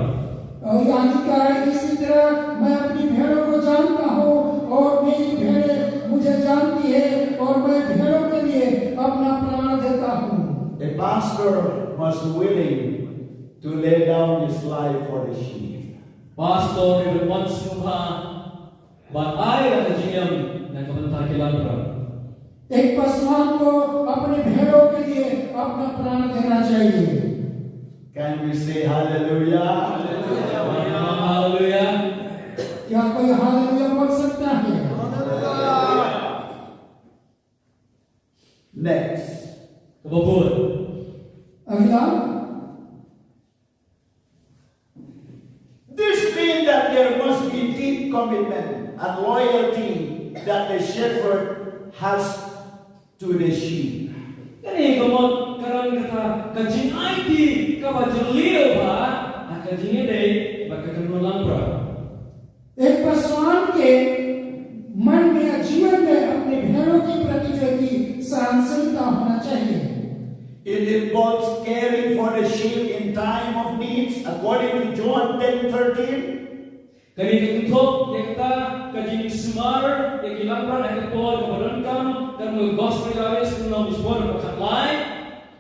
और यहाँ लिखा है, इसी तरह मैं अपनी भेड़ों को जानता हूँ और मेरी भेड़ें मुझे जानती है और मैं भेड़ों के लिए अपना प्राण देता हूँ। A pastor must willing to lay down his life for the sheep. Pastor u dei ban mon sngewbha ban ai la ka jingim na ka bynta ki langbrot. एक पसवान को अपने भेड़ों के लिए अपना प्राण देना चाहिए। Can we say hallelujah? Haleluya. क्या कोई हालेलुया बोल सकता है? Next. Kaba bud. अगला, This means that there must be deep commitment and loyalty that the shepherd has to the sheep. Kane ka mut ka don kata ka jingaiti kaba jylliew bha ha ka jingïadei bad ka kynhun langbrot. एक पसवान के मन में या जीवन में अपने भेड़ों के प्रति जो है कि सहनशीलता होना चाहिए। It involves caring for the sheep in time of needs, according to John ten thirteen. Kane ka kynthup ïa kata ka jingsumar ïa ki langbrot ha ka por kaba donkam, katkum ka Gospel Ïoannis ka lynnong kaba shiphew, dkhot kaba khatlai.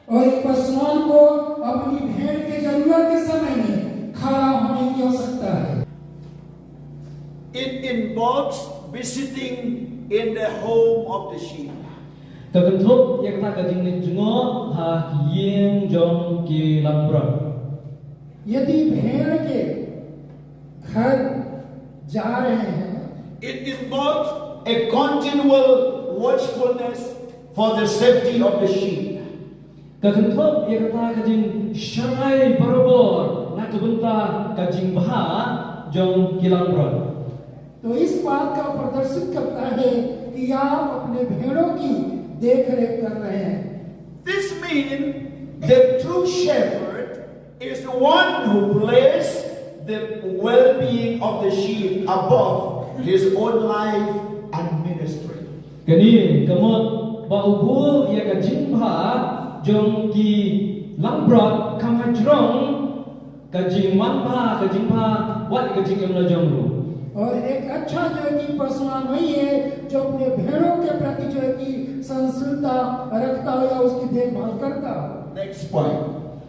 और एक पसवान को अपनी भेड़ के जरूरत के समय में खड़ा होने की आवश्यकता है। It involves visiting in the home of the sheep. Ka kynthup ïa kata ka jingleit jngoh ha ki ïing jong ki langbrot. यदि भेड़ के घर जा रहे हैं, It involves a continual watchfulness for the safety of the sheep. Ka kynthup ïa kata ka jingsharai barabor na ka bynta ka jingbha jong ki langbrot. तो इस बात का प्रदर्शित करता है कि आप अपने भेड़ों की देख रेख कर रहे हैं। This means the true shepherd is one who places the well-being of the sheep above his own life and ministry. Kane ka mut ba u buh ïa ka jingbha jong ki langbrot kham hajrong ka jingmanbha, ka jingbha wat ka jingim la jong u. और एक अच्छा जो है कि पसवान वही है जो अपने भेड़ों के प्रति जो है कि सहनशीलता रखता हो या उसकी देखभाल करता हो। Next point,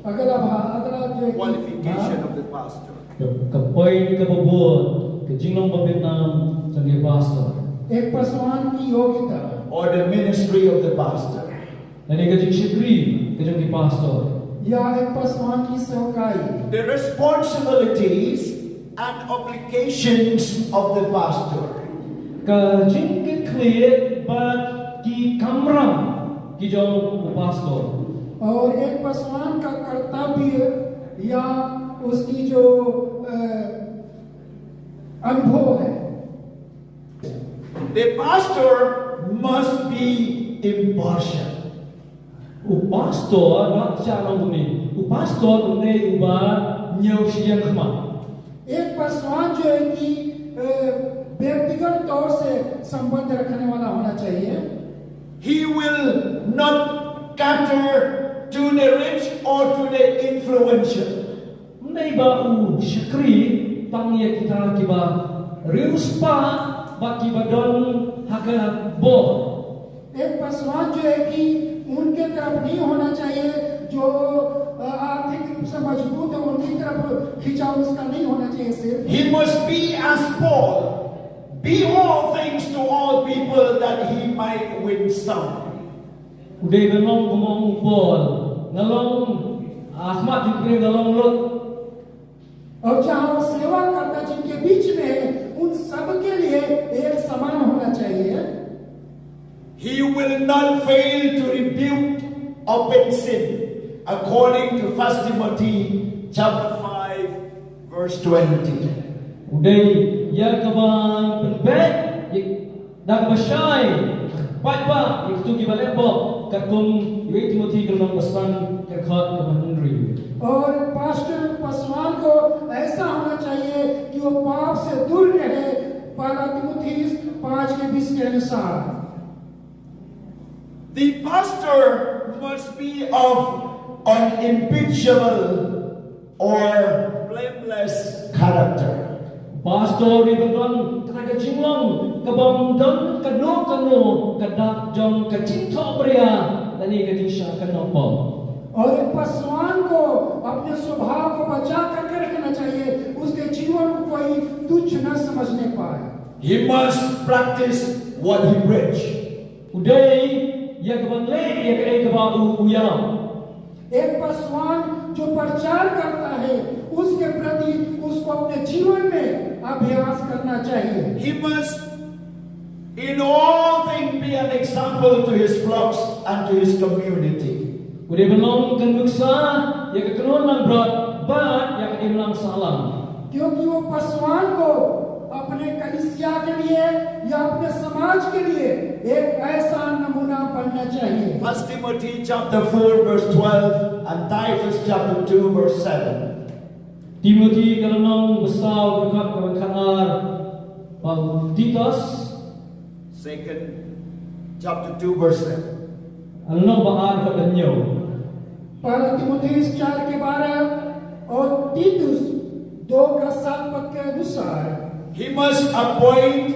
अगला भाग, अगला जो है कि qualification भाग, of the pastor Ka, ka point kaba bud, ka jinglong ba bit nam jong ki pastor. एक पसवान की योग्यता or the ministry of the pastor. Lane ka jingshakri ka jong ki pastor. या एक पसवान की सेवकाई। The responsibilities and obligations of the pastor. Ka jingkitkhlieh bad ki kamram ki jong u pastor. और एक पसवान का कर्तव्य या उसकी जो अ, अनुभव है। The pastor must be impartial. U pastor, ba sha long kumne. U pastor u dei uba ñiewshiang khmat. एक पासवान जो है कि अ, व्यक्तिगत तौर से संबंध रखने वाला होना चाहिए। He will not cater to the rich or to the influential. Ym dei ba u shakri tang ïa kita kiba riewspah bad kiba don ha ka bor. एक पासवान जो है कि उनके तरफ नहीं होना चाहिए, जो अ, आर्थिक रूप से मजबूत है, उनकी तरफ खिंचाव उसका नहीं होना चाहिए सिर्फ। He must be as Paul, be all things to all people that he might win some. U dei ban long kum u Paul, nga long, ah, ha khmat jong ki briew nga long lut. और जहाँ वो सेवा करता, जिनके बीच में है, उन सब के लिए एक समान होना चाहिए। He will not fail to rebuke open sin, according to First Timothy chapter five, verse twenty. U dei ïa ka ban pynbeit ïa da kaba shai, paidbah, ïa kito kiba leh pop, katkum u Timothi ka lynnong ba san, ka dkhot kaba hynriew. और पास्टर पासवान को ऐसा होना चाहिए कि वो पाप से दूर रहे, पहला तीमुथियुस पाँच के बीस के अनुसार। The pastor must be of unimpeachable or blameless character. Pastor u dei ban don kata ka jinglong kaba ym don kano kano ka dak jong ka jingthohbria lane ka jingshah kynnoh pop. और एक पासवान को अपने स्वभाव को बचा करके रखना चाहिए, उसके जीवन को कोई तुच्छ न समझने पाए। He must practice what he preach. U dei ïa ka ban leh ïa kaei kaba u, u ïalam. एक पासवान जो प्रचार करता है, उसके प्रति उसको अपने जीवन में अभ्यास करना चाहिए। He must in all things be an example to his flocks and to his community. U dei ban long ka nuksa ïa ka kynhun langbrot bad ïa ka imlang sahlang. क्योंकि वो पासवान को अपने कलीसिया के लिए या अपने समाज के लिए एक ऐसा नमूना बनना चाहिए। First Timothy chapter four verse twelve and Titus chapter two verse seven. Timothi ka lynnong ba saw ka dkhot kaba khatar, bad Titus. Second chapter two verse seven. Lynnong ba ar dkhot ba hynñiew. पहला तीमुथियुस चार के बारह और तीतुस दो का सात पद के अनुसार। He must avoid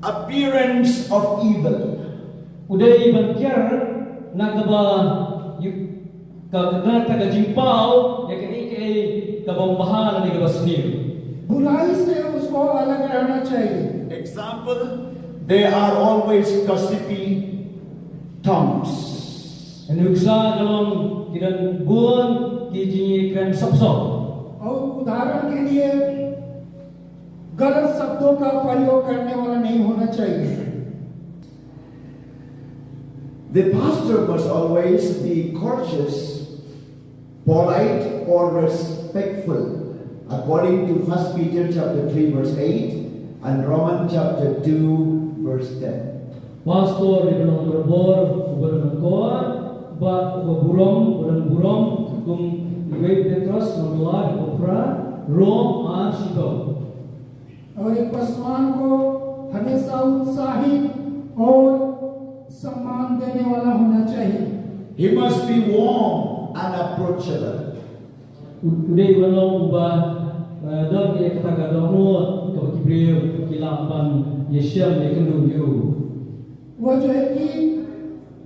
appearance of evil. U dei ban kiar na kaba ïa ka, ka, ka, ka jingpaw ïa kaei kaei kaba ym bha lane kaba sniew. बुराई से उसको अलग रहना चाहिए। Example, they are always gossipy tongues. Nuksa ka long ki don bun ki jingïakren sop sop. और उदाहरण के लिए गलत शब्दों का प्रयोग करने वाला नहीं होना चाहिए। The pastor must always be courteous, polite, or respectful, according to First Peter chapter three verse eight and Romans chapter two verse ten. Pastor u dei ban long u barabor, u ba don kor, bad u ba burom, u ba don burom, kum u wei Petros lynnong ba lai, dkhot ba phra, Rom ar shiphew. और एक पासवान को हमेशा उत्साहित और सम्मान देने वाला होना चाहिए। He must be warm and approachable. U, u dei ban long u ba, eh, don ïa kata ka dohnud kaba ki briew ki lah ban ïashem ïakynduh ïa u. वो जो है कि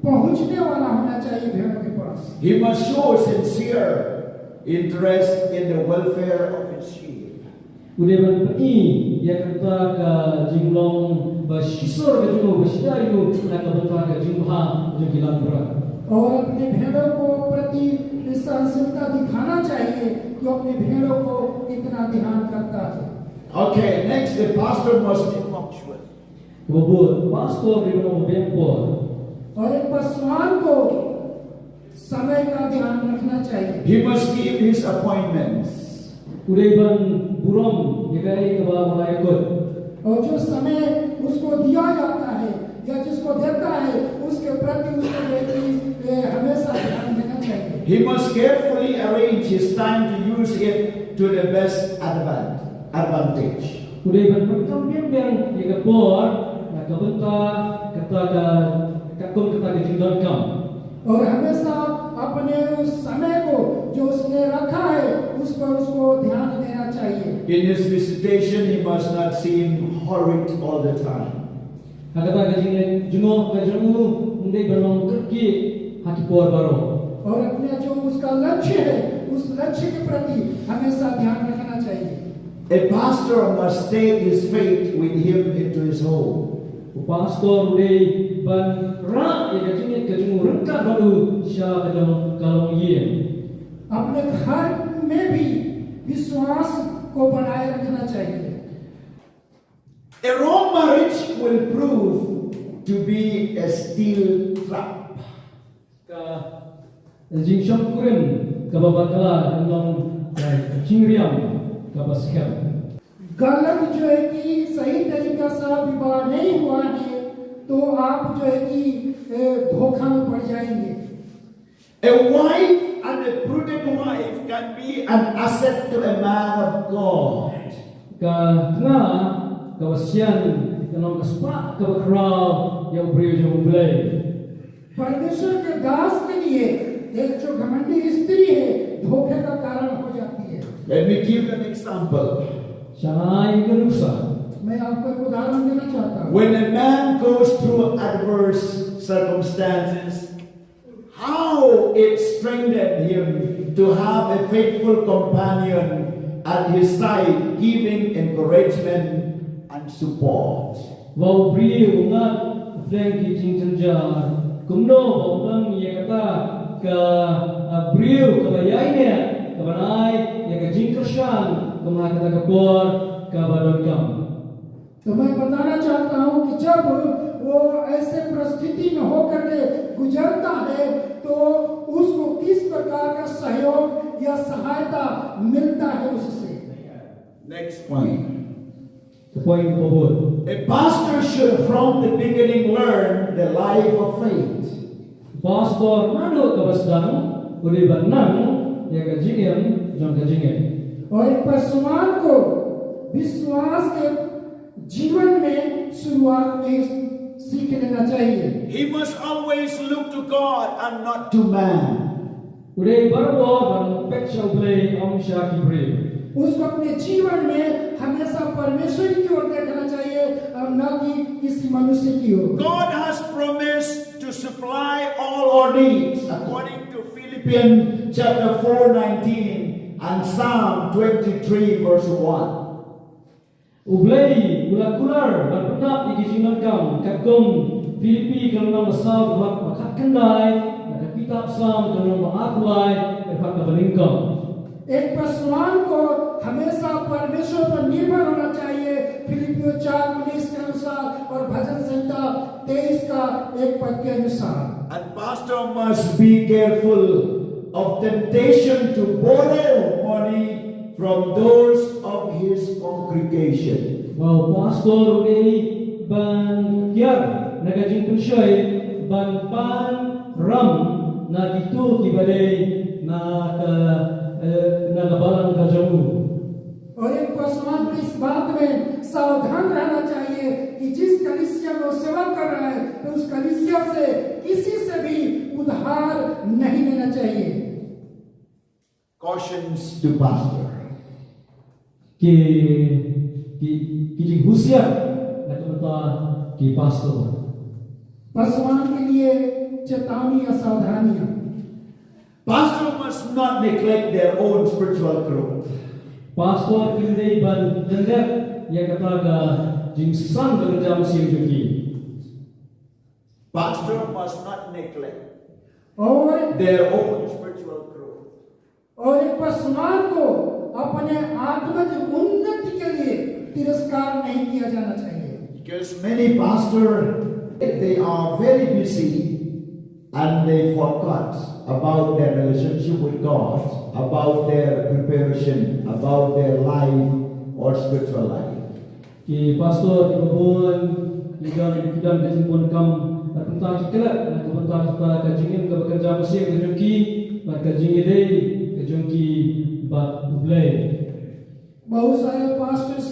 पहुंचने वाला होना चाहिए भेड़ों के पास। He must show sincere interest in the welfare of his sheep. U dei ban pyni ïa kata ka jinglong ba shisha ka jong u, ba shisha ïa u na ka bynta ka jingbha jong ki langbrot. और अपने भेड़ों को प्रति सहनशीलता दिखाना चाहिए कि अपने भेड़ों को इतना ध्यान करता है। Okay, next, the pastor must be punctual. Kaba bud, pastor u dei ban long u beh por. और एक पासवान को समय का ध्यान रखना चाहिए। He must keep his appointments. U dei ban burom ïa kaei kaba u la ïakut. और जो समय उसको दिया जाता है या जिसको देता है, उसके प्रति उसको व्यक्ति, ए, हमेशा ध्यान देना He must carefully arrange his time to use it to the best advan- advantage. U dei ban pyndonkam biang biang ïa ka por na ka bynta kata ka, ka kum kata ka jingdonkam. और हमेशा अपने उस समय को जो उसने रखा है उस पर उसको ध्यान देना चाहिए। In his visitation, he must not seem hurried all the time. Ha kata ka jingïaid jngoh ka jong u, un dei ban long kyrkieh ha ki por baroh. और अपना जो उसका लक्ष्य है उस लक्ष्य के प्रति हमेशा ध्यान रखना चाहिए। A pastor must take his faith with him into his home. U pastor u dei ban rah ïa ka jingïaid ka jong u ryngkat bad u sha ka jong ka longïing. अपने घर में भी विश्वास को बनाए रखना चाहिए। A wrong marriage will prove to be a steel trap. Ka jingshongkurim kaba bakla ka long ka jingriam kaba skhem. गलत जो है कि सही तरीका से विवाह नहीं हुआ है तो आप जो है कि ए, धोखा में पड़ जाएंगे। A wife and a prudent wife can be an asset to a man of God. Ka tnga kaba sian ka long ka spah kaba khraw ïa u briew jong U Blei. परमेश्वर के दास के लिए एक जो घमंडी स्त्री है धोखे का कारण हो जाती है। Let me give an example. Sha nga ai ka nuksa. मैं आपको एक उदाहरण देना चाहता हूँ। When a man goes through adverse circumstances, how it strengthened him to have a faithful companion at his side, giving encouragement and support. Ba u briew u ngat pdeng ki jingjynjar, kumno ba u nang ïa kata ka briew kaba ïaineh, kaba nai ïa ka jingkyrshan kum ha kata ka por kaba donkam. तो मैं बताना चाहता हूँ कि जब वो ऐसे परिस्थिति में होकर के गुजरता है तो उसको किस प्रकार का सहयोग या सहायता मिलता है उससे। Next point. Ka point ba bud. A pastor should from the beginning learn the life of faith. Pastor naduh kaba sdang u dei ban nang ïa ka jingim jong ka jingngeit. और एक पासवान को विश्वास के जीवन में शुरुआत में सीख लेना चाहिए। He must always look to God and not to man. U dei barabor ban peit sha U Blei, ym sha ki briew. उसको अपने जीवन में हमेशा परमेश्वर की ओर देखना चाहिए और न कि किसी मनुष्य की ओर। God has promised to supply all our needs according to Philippians chapter four nineteen and Psalm twenty-three verse one. U Blei u la kular ban pyndap ïa ki jingdonkam katkum Philippi ka lynnong ba saw, ka dkhot ba khatkhyndai, na ka kitab Psalm ka lynnong ba arphew lai, ka dkhot kaba nyngkong. एक पासवान को हमेशा परमेश्वर पर निर्भर होना चाहिए, फिलिपियों चार उन्नीस के अनुसार और भजन संहिता तेईस का एक पद के अनुसार। And pastor must be careful of temptation to borrow money from those of his congregation. Ba u pastor u dei ban kiar na ka jingpynshoi ban pan ram na kito kiba dei na ka, eh, na ka balang ka jong u. और एक पासवान को इस बात में सावधान रहना चाहिए कि जिस कलीसिया में वो सेवा कर रहा है तो उस कलीसिया से किसी से भी उधार नहीं लेना चाहिए। Cautions to pastor. Ki, ki, ki jinghusiar na ka bynta ki pastor. पासवान के लिए चेतावनी या सावधानियां। Pastor must not neglect their own spiritual growth. Pastor kim dei ban pyndep ïa kata ka jingsang ka kynja mynsiem jong ki. Pastor must not neglect और their own spiritual growth. और एक पासवान को अपने आत्मिक उन्नति के लिए तिरस्कार नहीं किया जाना चाहिए। Because many pastors, they are very busy and they forgot about their relationship with God, about their preparation, about their life or spiritual life. Ki pastor kiba bun ki don, ki don ka jingbun kam na ka bynta ki klet, na ka bynta ka jingim kaba kynja mynsiem ka jong ki. bad ka jingïadei ka jong ki bad U Blei. बहुत सारे पास्टर्स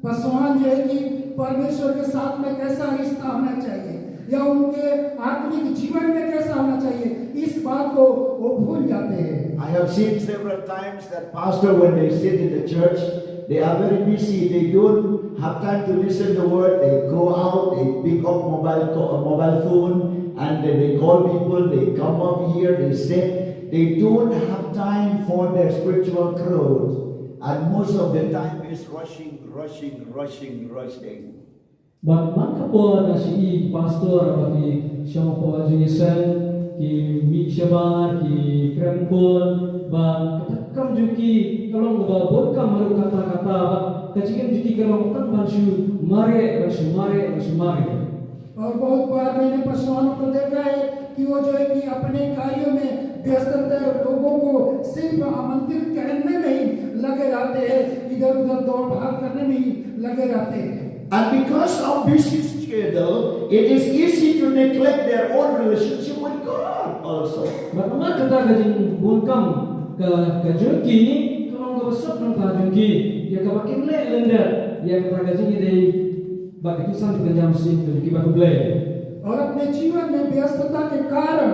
पसवान जो है कि परमेश्वर के साथ में कैसा रिश्ता होना चाहिए या उनके आत्मिक जीवन में कैसा होना चाहिए, इस बात को वो भूल जाते हैं। I have seen several times that pastor, when they sit in the church, they are very busy. They don't have time to listen the word. They go out, they pick up mobile co- mobile phone, and then they call people. They come up here, they sit. They don't have time for their spiritual growth, and most of the time is rushing, rushing, rushing, rushing. Bad man ka por nga shu i pastor ba ki shong hapoh jingïaseng, ki mih shabar, ki kren khun, bad kata ka kam jong ki ka long kaba bun kam haduh katta katta, bad ka jingim jong ki ka long tang ban shu mareh, ban shu mareh, ban shu mareh. और बहुत बार मैंने पसवानों को देखा है कि वो जो है कि अपने कार्यों में व्यस्त रहते हैं, लोगों को सिर्फ आमंत्रित करने में ही लगे रहते हैं, इधर उधर दौड़ भाग करने में ही लगे रहते हैं। And because of busy schedule, it is easy to neglect their own relationship with God also. Bad namar kata ka jingbun kam ka ka jong ki, ka long kaba sot nangta jong ki ïa kaba kin leh lyndet ïa kata ka jingïadei bad ka jingsan kynja mynsiem ka jong ki bad U Blei. और अपने जीवन में व्यस्तता के कारण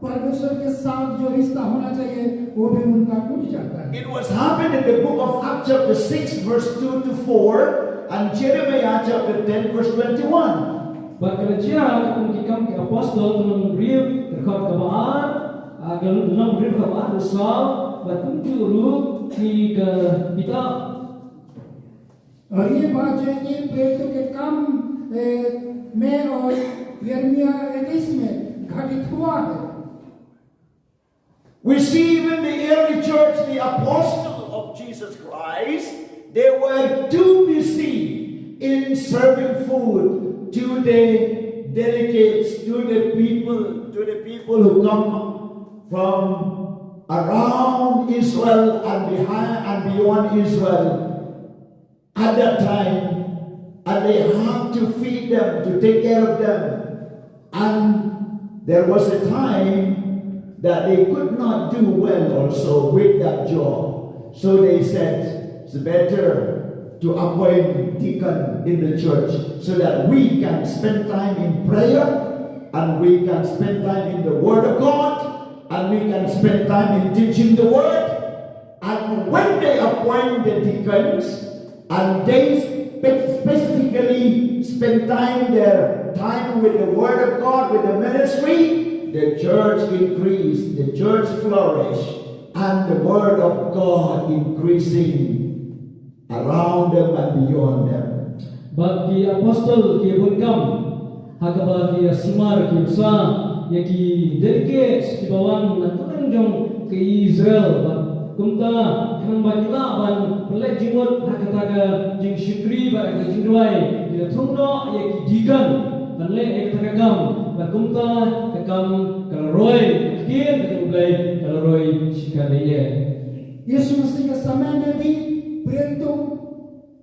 परमेश्वर के साथ जो रिश्ता होना चाहिए, वो भी उनका टूट जाता है। It was happened in the book of Acts, chapter six, verse two to four, and Jeremiah chapter ten, verse twenty-one. Bad ka la jia ka kum ki Kam ki Apostol, ka lynnong hynriew, dkhot kaba ar, ah, ka lynnong hynriew, dkhot kaba ar, dkhot saw, bad kumjuh ruh ki ka kitab. और ये बात जो है कि प्रेरितों के काम, ए, में और यिर्मयाह इक्कीस में घटित हुआ है। We see even the early church, the apostle of Jesus Christ, they were too busy in serving food to the delegates, to the people, to the people who come from around Israel and behind and beyond Israel at that time, and they had to feed them, to take care of them. And there was a time that they could not do well also with that job. So they said, "It's better to appoint deacon in the church so that we can spend time in prayer and we can spend time in the Word of God and we can spend time in teaching the Word." And when they appoint the deacons, and they spe- specifically spend time, their time with the Word of God, with the ministry, the church increased, the church flourished, and the Word of God increasing around them and beyond them. Bad ki apostol ki bun kam ha kaba ki sumar ki bsa ïa ki delegates kiba wan na kylleng jong ka Israel, bad kumta khnang ba ki lah ban pynleit jingmut ha kata ka jingshakri bad ka jingduwai, ki la thung noh ïa ki deacon ban leh ïa kata ka kam, bad kumta ka kam ka la roi, ka ktien ka jong U Blei ka la roi shikatdei. यीशु मसीह के समय में भी प्रेरितों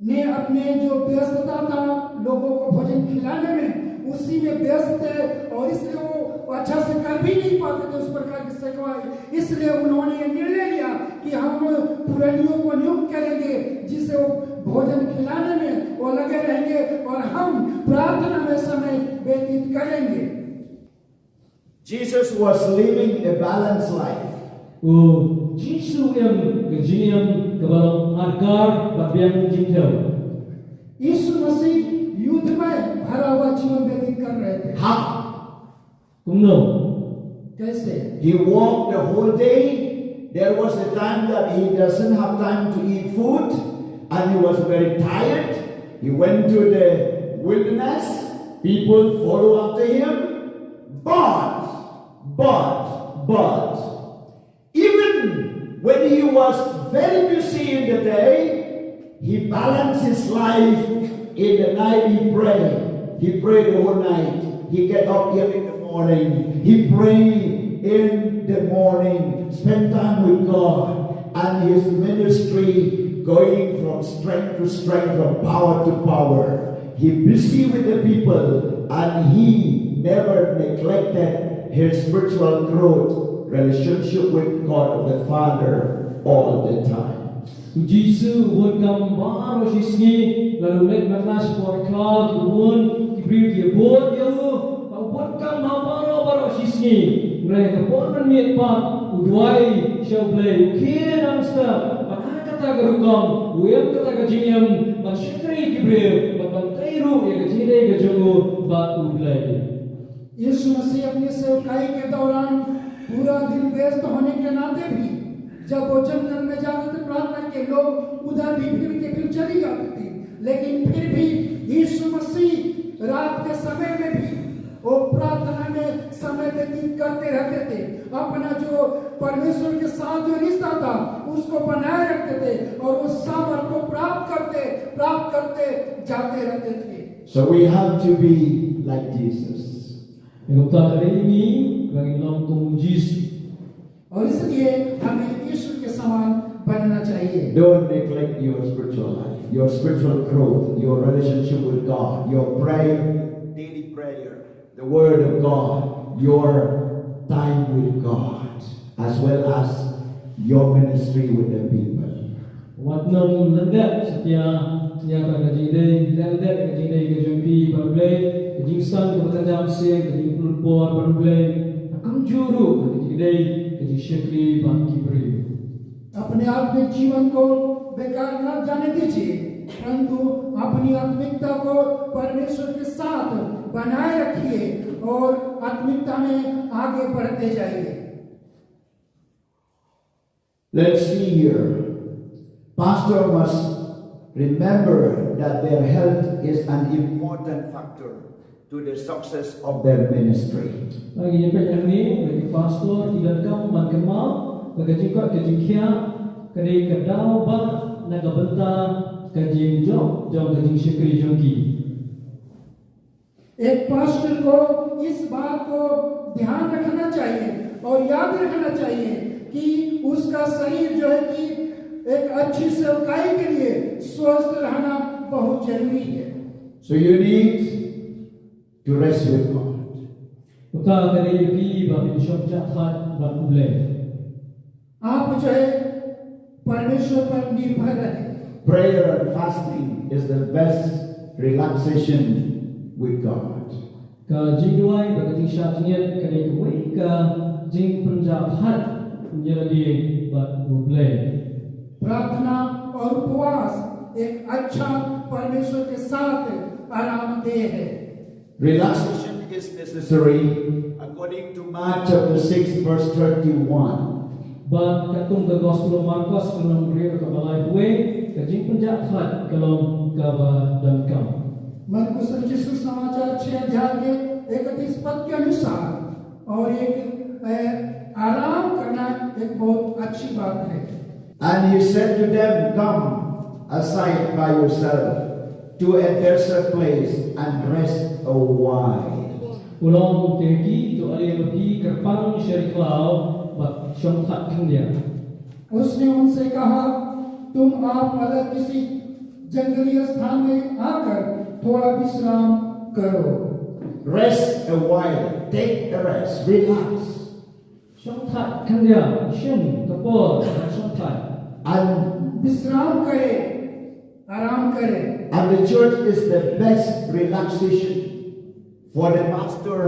ने अपने जो व्यस्तता था लोगों को भोजन खिलाने में, उसी में व्यस्त थे और इसलिए वो अच्छा से कर भी नहीं पाते थे उस प्रकार की सेवाएं। इसलिए उन्होंने ये निर्णय लिया कि हम पुरनियों को नियुक्त करेंगे, जिसे वो भोजन खिलाने में वो लगे रहेंगे और हम प्रार्थना में समय व्यतीत करेंगे। Jesus was living a balanced life. U Jisu u im ka jingim kaba long adkar bad biang jingthew. यीशु मसीह युद्ध में भरा हुआ जीवन व्यतीत कर रहे थे। How? Kumno? कैसे? He walked the whole day. There was a time that he doesn't have time to eat food, and he was very tired. He went to the wilderness. People follow after him. But, but, but, even when he was very busy in the day, he balanced his life. In the night he prayed. He prayed the whole night. He get up early in the morning. He prayed in the morning. Spend time with God. And his ministry going from strength to strength, from power to power. He busy with the people and he never neglected his spiritual growth. relationship with God the Father all the time. U Jisu u bun kam baroh shi sngi, lada u leit ban leit sha ka por khlaw, ki bun ki briew ki bud ïa u, u bun kam ha baroh baroh shi sngi. Hynrei ha ka por mynmiet pat u duwai sha U Blei, u khie nang step, bad ha kata ka rukom u im kata ka jingim ban shakri ki briew, bad ban trei ruh ïa ka jingïadei ka jong u bad U Blei. यीशु मसीह अपनी सेवकाई के दौरान पूरा दिन व्यस्त होने के नाते भी जब वो जंगल में जाते थे प्रार्थना के, लोग उधर भी फिर के फिर चली जाती थी, लेकिन फिर भी यीशु मसीह रात के समय में भी वो प्रार्थना में समय व्यतीत करते रहते थे। अपना जो परमेश्वर के साथ जो रिश्ता था, उसको बनाए रखते थे और वो सामर्थ को प्राप्त करते, प्राप्त करते जाते रहते थे। So we have to be like Jesus. Ïa kumta ka dei ïa ngi ba ngin long kum u Jisu. और इसलिए हमें यीशु के समान बनना चाहिए। Don't neglect your spiritual life, your spiritual growth, your relationship with God, your prayer, daily prayer, the word of God, your time with God, as well as your ministry with the people. Wat nym lyndet satia ïa ka jingïadei, lyndet ka jingïadei ka jong phi bad U Blei, ka jingsang kaba kynja mynsiem, ka jingpynlut por bad U Blei, ha kumjuh ruh ka jingïadei, ka jingshakri bad ki briew. अपने आत्मिक जीवन को बेकार न जाने दीजिए, परंतु अपनी आत्मिकता को परमेश्वर के साथ बनाए रखिए और आत्मिकता में आगे बढ़ते जाइए। Let's see here. Pastor must remember that their health is an important factor to the success of their ministry. Lagi ïa peit hangne ba ki pastor ki donkam ban kynmaw ba ka jingkoit ka jingkhiah ka dei ka daw ba na ka bynta ka jingjop jong ka jingshakri jong ki. एक पास्टर को इस बात को ध्यान रखना चाहिए और याद रखना चाहिए कि उसका शरीर जो है कि एक अच्छी सेवकाई के लिए स्वस्थ रहना बहुत जरूरी है। So you need to rest with God. Uta ka dei ïa phi ba phin shong jahthait bad U Blei. आप जो है परमेश्वर पर निर्भर रहे। Prayer and fasting is the best relaxation with God. Ka jingduwai bad ka jingshah jingit ka dei kawei ka jingpynjahthait ïa lade bad U Blei. प्रार्थना और उपवास एक अच्छा परमेश्वर के साथ आरामदेह है। Relaxation is necessary according to Mark chapter six verse thirty-one. Bad katkum ka Gospel u Markos ka lynnong hynriew ka ba laiphew wei, ka jingpynjahthait ka long kaba donkam. मरकुस रचित सुसमाचार छह अध्याय के इकतीस पद के अनुसार, और एक, ए, आराम करना एक बहुत अच्छी बात है। And he said to them, "Come aside by yourself to a desert place and rest a while." U la ong te ha ki, "To ale bad phi kyrpang sha ri khlaw bad shong thait khyndiat." उसने उनसे कहा, "तुम आप अलग किसी जंगली स्थान में आकर थोड़ा विश्राम करो।" Rest a while, take a rest, relax. Shong thait khyndiat, shim ka por, shong thait. And विश्राम करें, आराम करें। And the church is the best relaxation for the pastor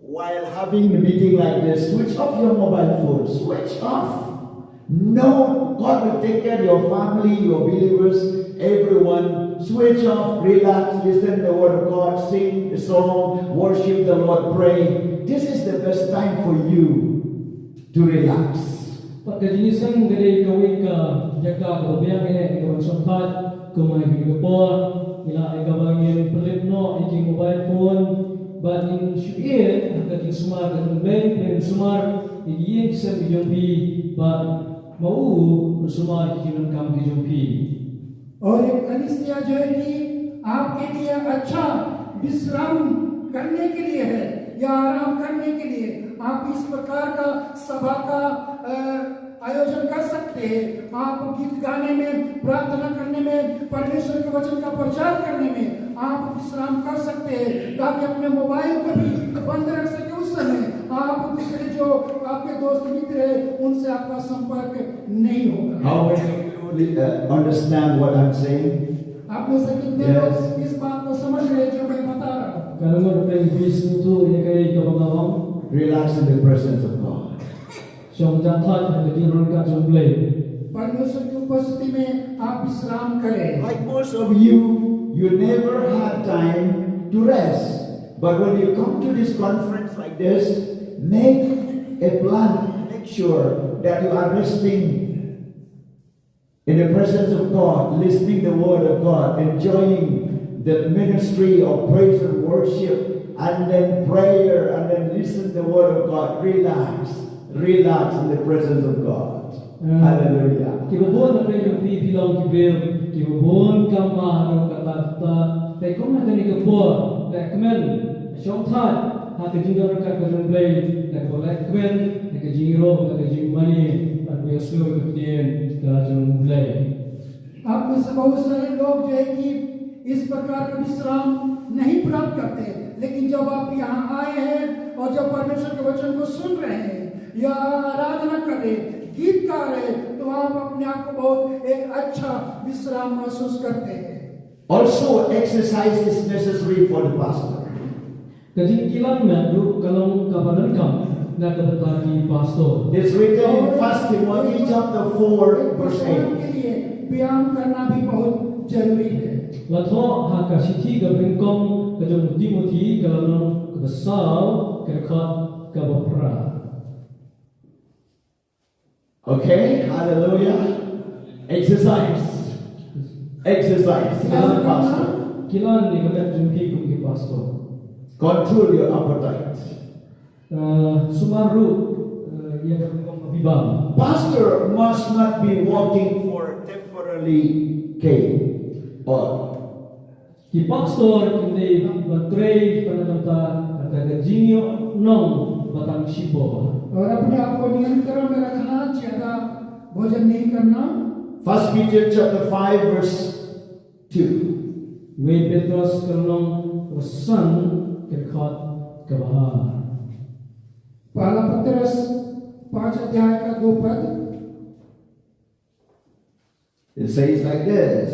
while having a meeting like this. Switch off your mobile phone. Switch off. No, God will take care of your family, your believers, everyone. Switch off, relax, listen the word of God, sing a song, worship the Lord, pray. This is the best time for you to relax. Pat ka jingïaseng ka dei kawei ka jaka kaba biang eh ïa ka ban shong thait, kumba ha kine ki por ngi lah ïa ka ba ngin pynlip noh ïa ki mobile phone bad ngin shu ïeit ha ka jingsumar ka jong U Blei, ngin sumar ïa ki ïing ki sem ki jong phi bad ma u u sumar ïa ki jingdonkam ki jong phi. और एक कलीसिया जो है कि आपके लिए अच्छा विश्राम करने के लिए है या आराम करने के लिए, आप इस प्रकार का सभा का, अ, आयोजन कर सकते हैं। आप गीत गाने में, प्रार्थना करने में, परमेश्वर के वचन का प्रचार करने में आप विश्राम कर सकते हैं, ताकि अपने मोबाइल को भी बंद रख सके उस समय। आप दूसरे जो आपके दोस्त मित्र हैं, उनसे आपका संपर्क नहीं होगा। How many of you, uh, understand what I'm saying? आप में से कितने Yes. लोग इस बात को समझ रहे हैं जो मैं बता रहा हूँ? Ka long ngut peng bis ntu ïa ka ei ka bang bang. Relax in the presence of God. Shong jathat ha ka jingron ka jong Blei. परमेश्वर की उपस्थिति में आप विश्राम करें। Like most of you, you never had time to rest. But when you come to this conference like this, make a plan. Make sure that you are resting in the presence of God, listening the word of God, enjoying the ministry of praise and worship, and then prayer, and then listen the word of God. Relax, relax in the presence of God. Hallelujah. Kiba bun na pdeng jong phi phi long ki briew kiba bun kam ba ha ka ta ta. Te kum ha kane ka por te kmen shong thait ha ka jingdon ka ka jong Blei, te ka leh kmen ha ka jingïaroh ka ka jingmane ban pynslur ka ktien ka jong Blei. आप में से बहुत सारे लोग जो है कि इस प्रकार का विश्राम नहीं प्राप्त करते, लेकिन जब आप यहाँ आए हैं और जब परमेश्वर के वचन को सुन रहे हैं या आराधना कर रहे हैं, गीत गा रहे हैं, तो आप अपने आप को बहुत एक अच्छा विश्राम महसूस करते हैं। Also, exercise is necessary for the pastor. Ka jingkilan met ruh ka long kaba donkam na ka bynta ki pastor. It's written in First Timothy chapter four, एक verse प्रधान eight. के लिए व्यायाम करना भी बहुत जरूरी है। La thoh ha ka shithi kaba nyngkong ka jong u Timothy ka lynnong kaba saw ka dkhot kaba phra. Okay, hallelujah. Exercise. Exercise as a pastor. Kilan ïa ka met jong phi kum ki pastor. Control your appetite. Uh, sumar ruh uh, ïa ka rukom ba phi bam. Pastor must not be working for temporary gain or Ki pastor kim dei ban trei ban da kata ka jingïoh nong ba tang shipor. और अपने आप को नियंत्रण में रखना, ज्यादा भोजन नहीं करना। First Peter chapter five verse two. Wei Petros ka lynnong kaba san ka dkhot kaba ar. पहला पतरस पांच अध्याय का दो पद। It says like this,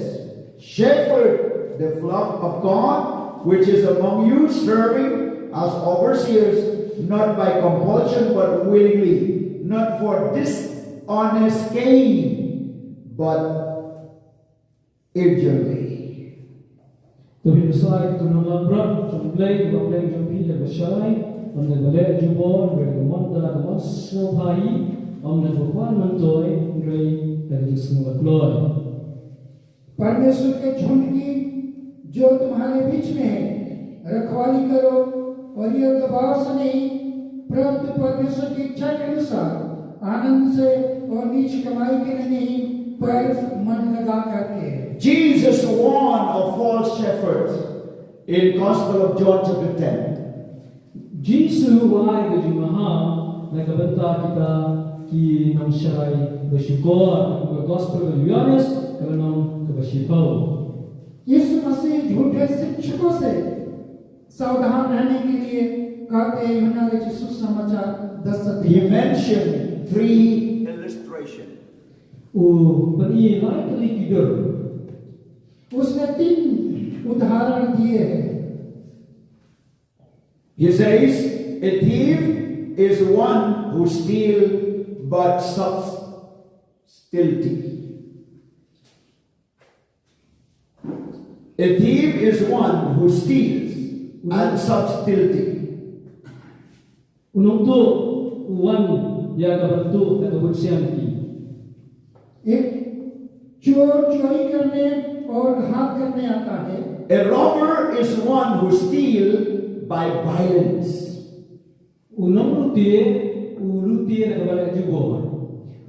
"Shepherd the flock of God which is among you, serving as overseers, not by compulsion but willingly, not for dishonest gain but eagerly." To phi bsa ki kynhun langbrot jong U Blei, ba pdeng jong phi da kaba shai, ym da kaba leh jubor, hynrei da ka mon da ka mon sngewbha, ym da kaba wan myntoi, hynrei da ka jingsngewbha kloi. परमेश्वर के झुंड की जो तुम्हारे बीच में है, रखवाली करो, और यह दबाव से नहीं, परंतु परमेश्वर की इच्छा के अनुसार आनंद से और नीच कमाई के लिए नहीं, पर मन लगा करके। Jesus warned of false shepherds in Gospel of John chapter ten. Jisu u ai ka jingmaham na ka bynta kita ki nongshai ba shukor, ka Gospel ka Ïoannis ka lynnong kaba shiphew. यीशु मसीह झूठे शिक्षकों से सावधान रहने के लिए कहते हैं, यूहन्ना रचित सुसमाचार दस अध्याय। He mentioned three illustration. U pyni lai tylli ki dur. उसने तीन उदाहरण दिए हैं। He says, "A thief is one who steal but subtlety." A thief is one who steals and subtlety. U nongtuh u wan ïa ka ban tuh da ka bunsien ki. एक चोर चोरी करने और घात करने आता है। A robber is one who steals by violence. U nonglute u lute da kaba leh jubor.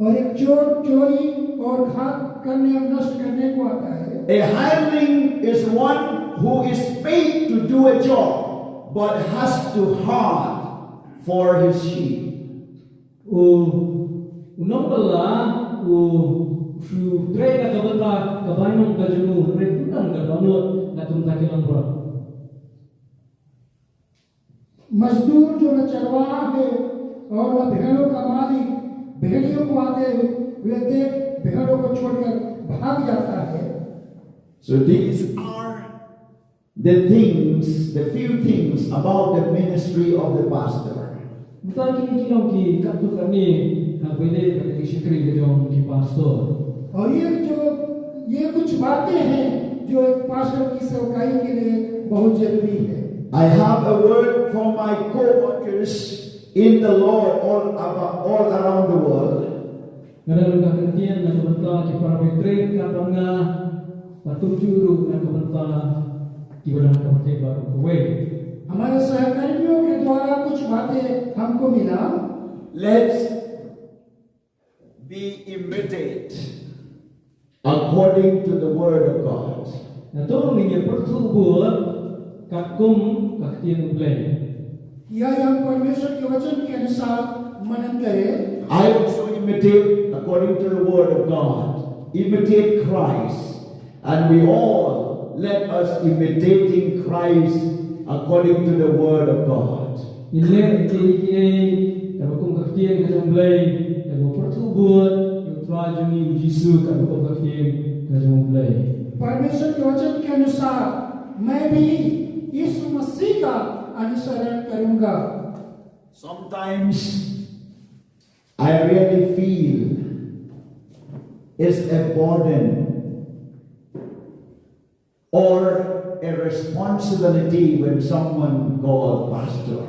और एक चोर चोरी और घात करने और नष्ट करने को आता है। A hireling is one who is paid to do a job but has to hunt for his sheep. U u nongbylla u shu trei da ka bynta ka bainong ka jong u, hynrei u nang ka dohnud na ka bynta ki langbrot. मजदूर जो न चरवाहा है और न भेड़ों का मालिक, भेड़ियों को आते हुए देख भेड़ों को छोड़कर भाग जाता है। So these are the things, the few things about the ministry of the pastor. Mynta kine ki long ki katto katne ha kaba ïadei bad ka jingshakri ka jong ki pastor. और ये जो, ये कुछ बातें हैं जो एक पास्टर की सेवकाई के लिए बहुत जरूरी है। I have a word for my co-workers in the Lord all about, all around the world. Nga don ka ktien na ka bynta ki para bynriew katba nga, bad kumjuh ruh na ka bynta kiba don ha ka pyrthei baroh kawei. हमारे सहकर्मियों के द्वारा कुछ बातें हमको मिला। Let's be imitate according to the word of God. Na to ngin ïa pyrthuh bud katkum ka ktien U Blei. किया हम परमेश्वर के वचन के अनुसार मनन करें। I also imitate according to the word of God. Imitate Christ. And we all, let us imitating Christ according to the word of God. Ngin leh kiei kiei katba kum ka ktien ka jong U Blei, katba pyrthuh bud ïa U Trai jong ngi U Jisu katba kum ka ktien ka jong U Blei. परमेश्वर के वचन के अनुसार मैं भी यीशु मसीह का अनुसरण करूंगा। Sometimes I really feel it's a burden or a responsibility when someone called pastor.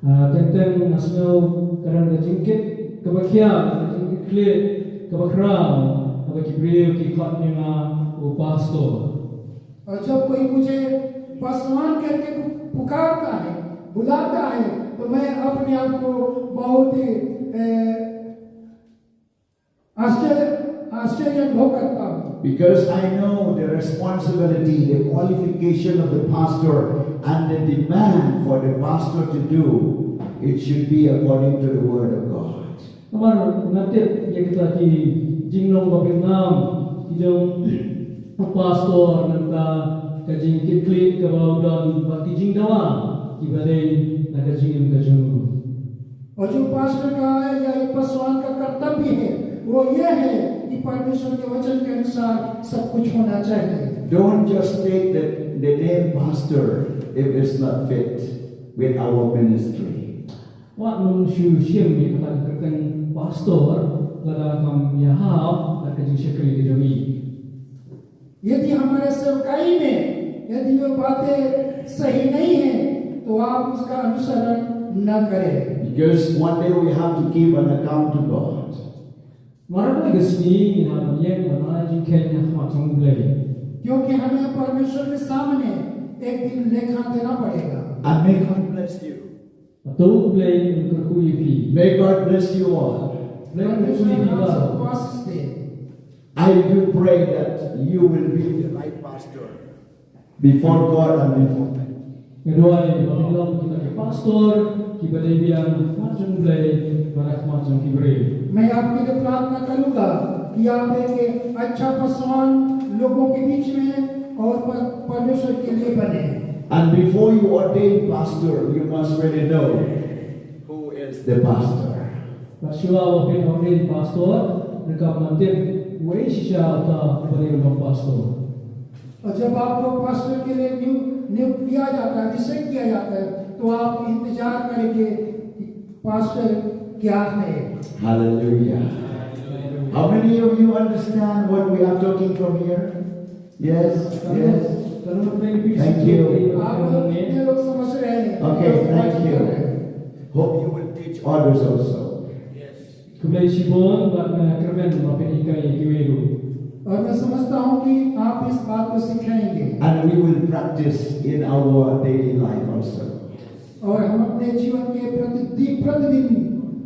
Ah, teng teng nga sngew ka don ka jingkit kaba khia, ka jingkit khlieh kaba khraw haba ki briew ki khot ïa nga u pastor. और जब कोई मुझे पासवान करके पु-, पुकारता है, बुलाता है, तो मैं अपने आप को बहुत ही, ए, आश्चर्य, आश्चर्य अनुभव करता हूँ। Because I know the responsibility, the qualification of the pastor, and the demand for the pastor to do, it should be according to the word of God. Namar nga tip ïa kita ki jinglong ba bynriew ki jong u pastor, nangta ka jingkit khlieh kaba u don bad ki jingdawa kiba dei na ka jingim ka jong u. और जो पास्टर का या एक पासवान का कर्तव्य है, वो ये है कि परमेश्वर के वचन के अनुसार सब कुछ होना चाहिए। Don't just take the, the name pastor if it's not fit with our ministry. Wat nym shu shim ïa kata ka kyrteng pastor lada kam ïahap bad ka jingshakri ka jong ngi. यदि हमारे सेवकाई में यदि ये बातें सही नहीं है, तो आप उसका अनुसरण न करें। Because one day we have to give an account to God. Namar kawei ka sngi ngin hap ban ïeng ban ai jingkheiñ ha khmat jong U Blei. क्योंकि हमें परमेश्वर के सामने एक दिन लेखा देना पड़ेगा। And may God bless you. Bad to U Blei un kyrkhu ïa phi. May God bless you all. U Blei un kyrkhu ïa phi baroh. सबको आशीष दे। I do pray that you will be the right pastor before God and before men. Nga duwai ba ngin long kita ki pastor kiba dei biang ha khmat jong U Blei bad ha khmat jong ki briew. मैं आपके लिए प्रार्थना करूंगा कि आप एक अच्छा पासवान लोगों के बीच में और पर-, परमेश्वर के लिए बने। And before you ordain pastor, you must really know who is the pastor. Bad shuwa ba phin ordain pastor, donkam ban tip uei shisha uta uba dei ban long pastor. और जब आपको पास्टर के लिए नियु-, नियुक्त किया जाता है, अभिषेक किया जाता है, तो आप इंतजार करेंगे कि पास्टर क्या है। Hallelujah. How many of you understand what we are talking from here? Yes, yes. Thank you. आप लोग कितने लोग समझ रहे हैं? Okay, thank you. Hope you will teach others also. Khublei shibun bad nga kyrmen ba phin hikai ïa kiwei ruh. और मैं समझता हूँ कि आप इस बात को सिखाएंगे। And we will practice in our daily life also. और हम अपने जीवन के प्रतिदि-, प्रतिदिन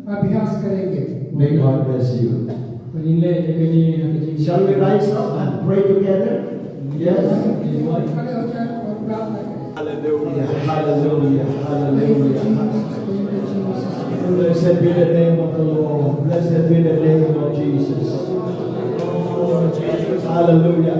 अभ्यास करेंगे। May God bless you. Shall we rise up and pray together? Yes. खड़े हो जाएं और प्रार्थना करें। Hallelujah, hallelujah, hallelujah. Blessed be the name of the Lord. Blessed be the name of Jesus. Hallelujah.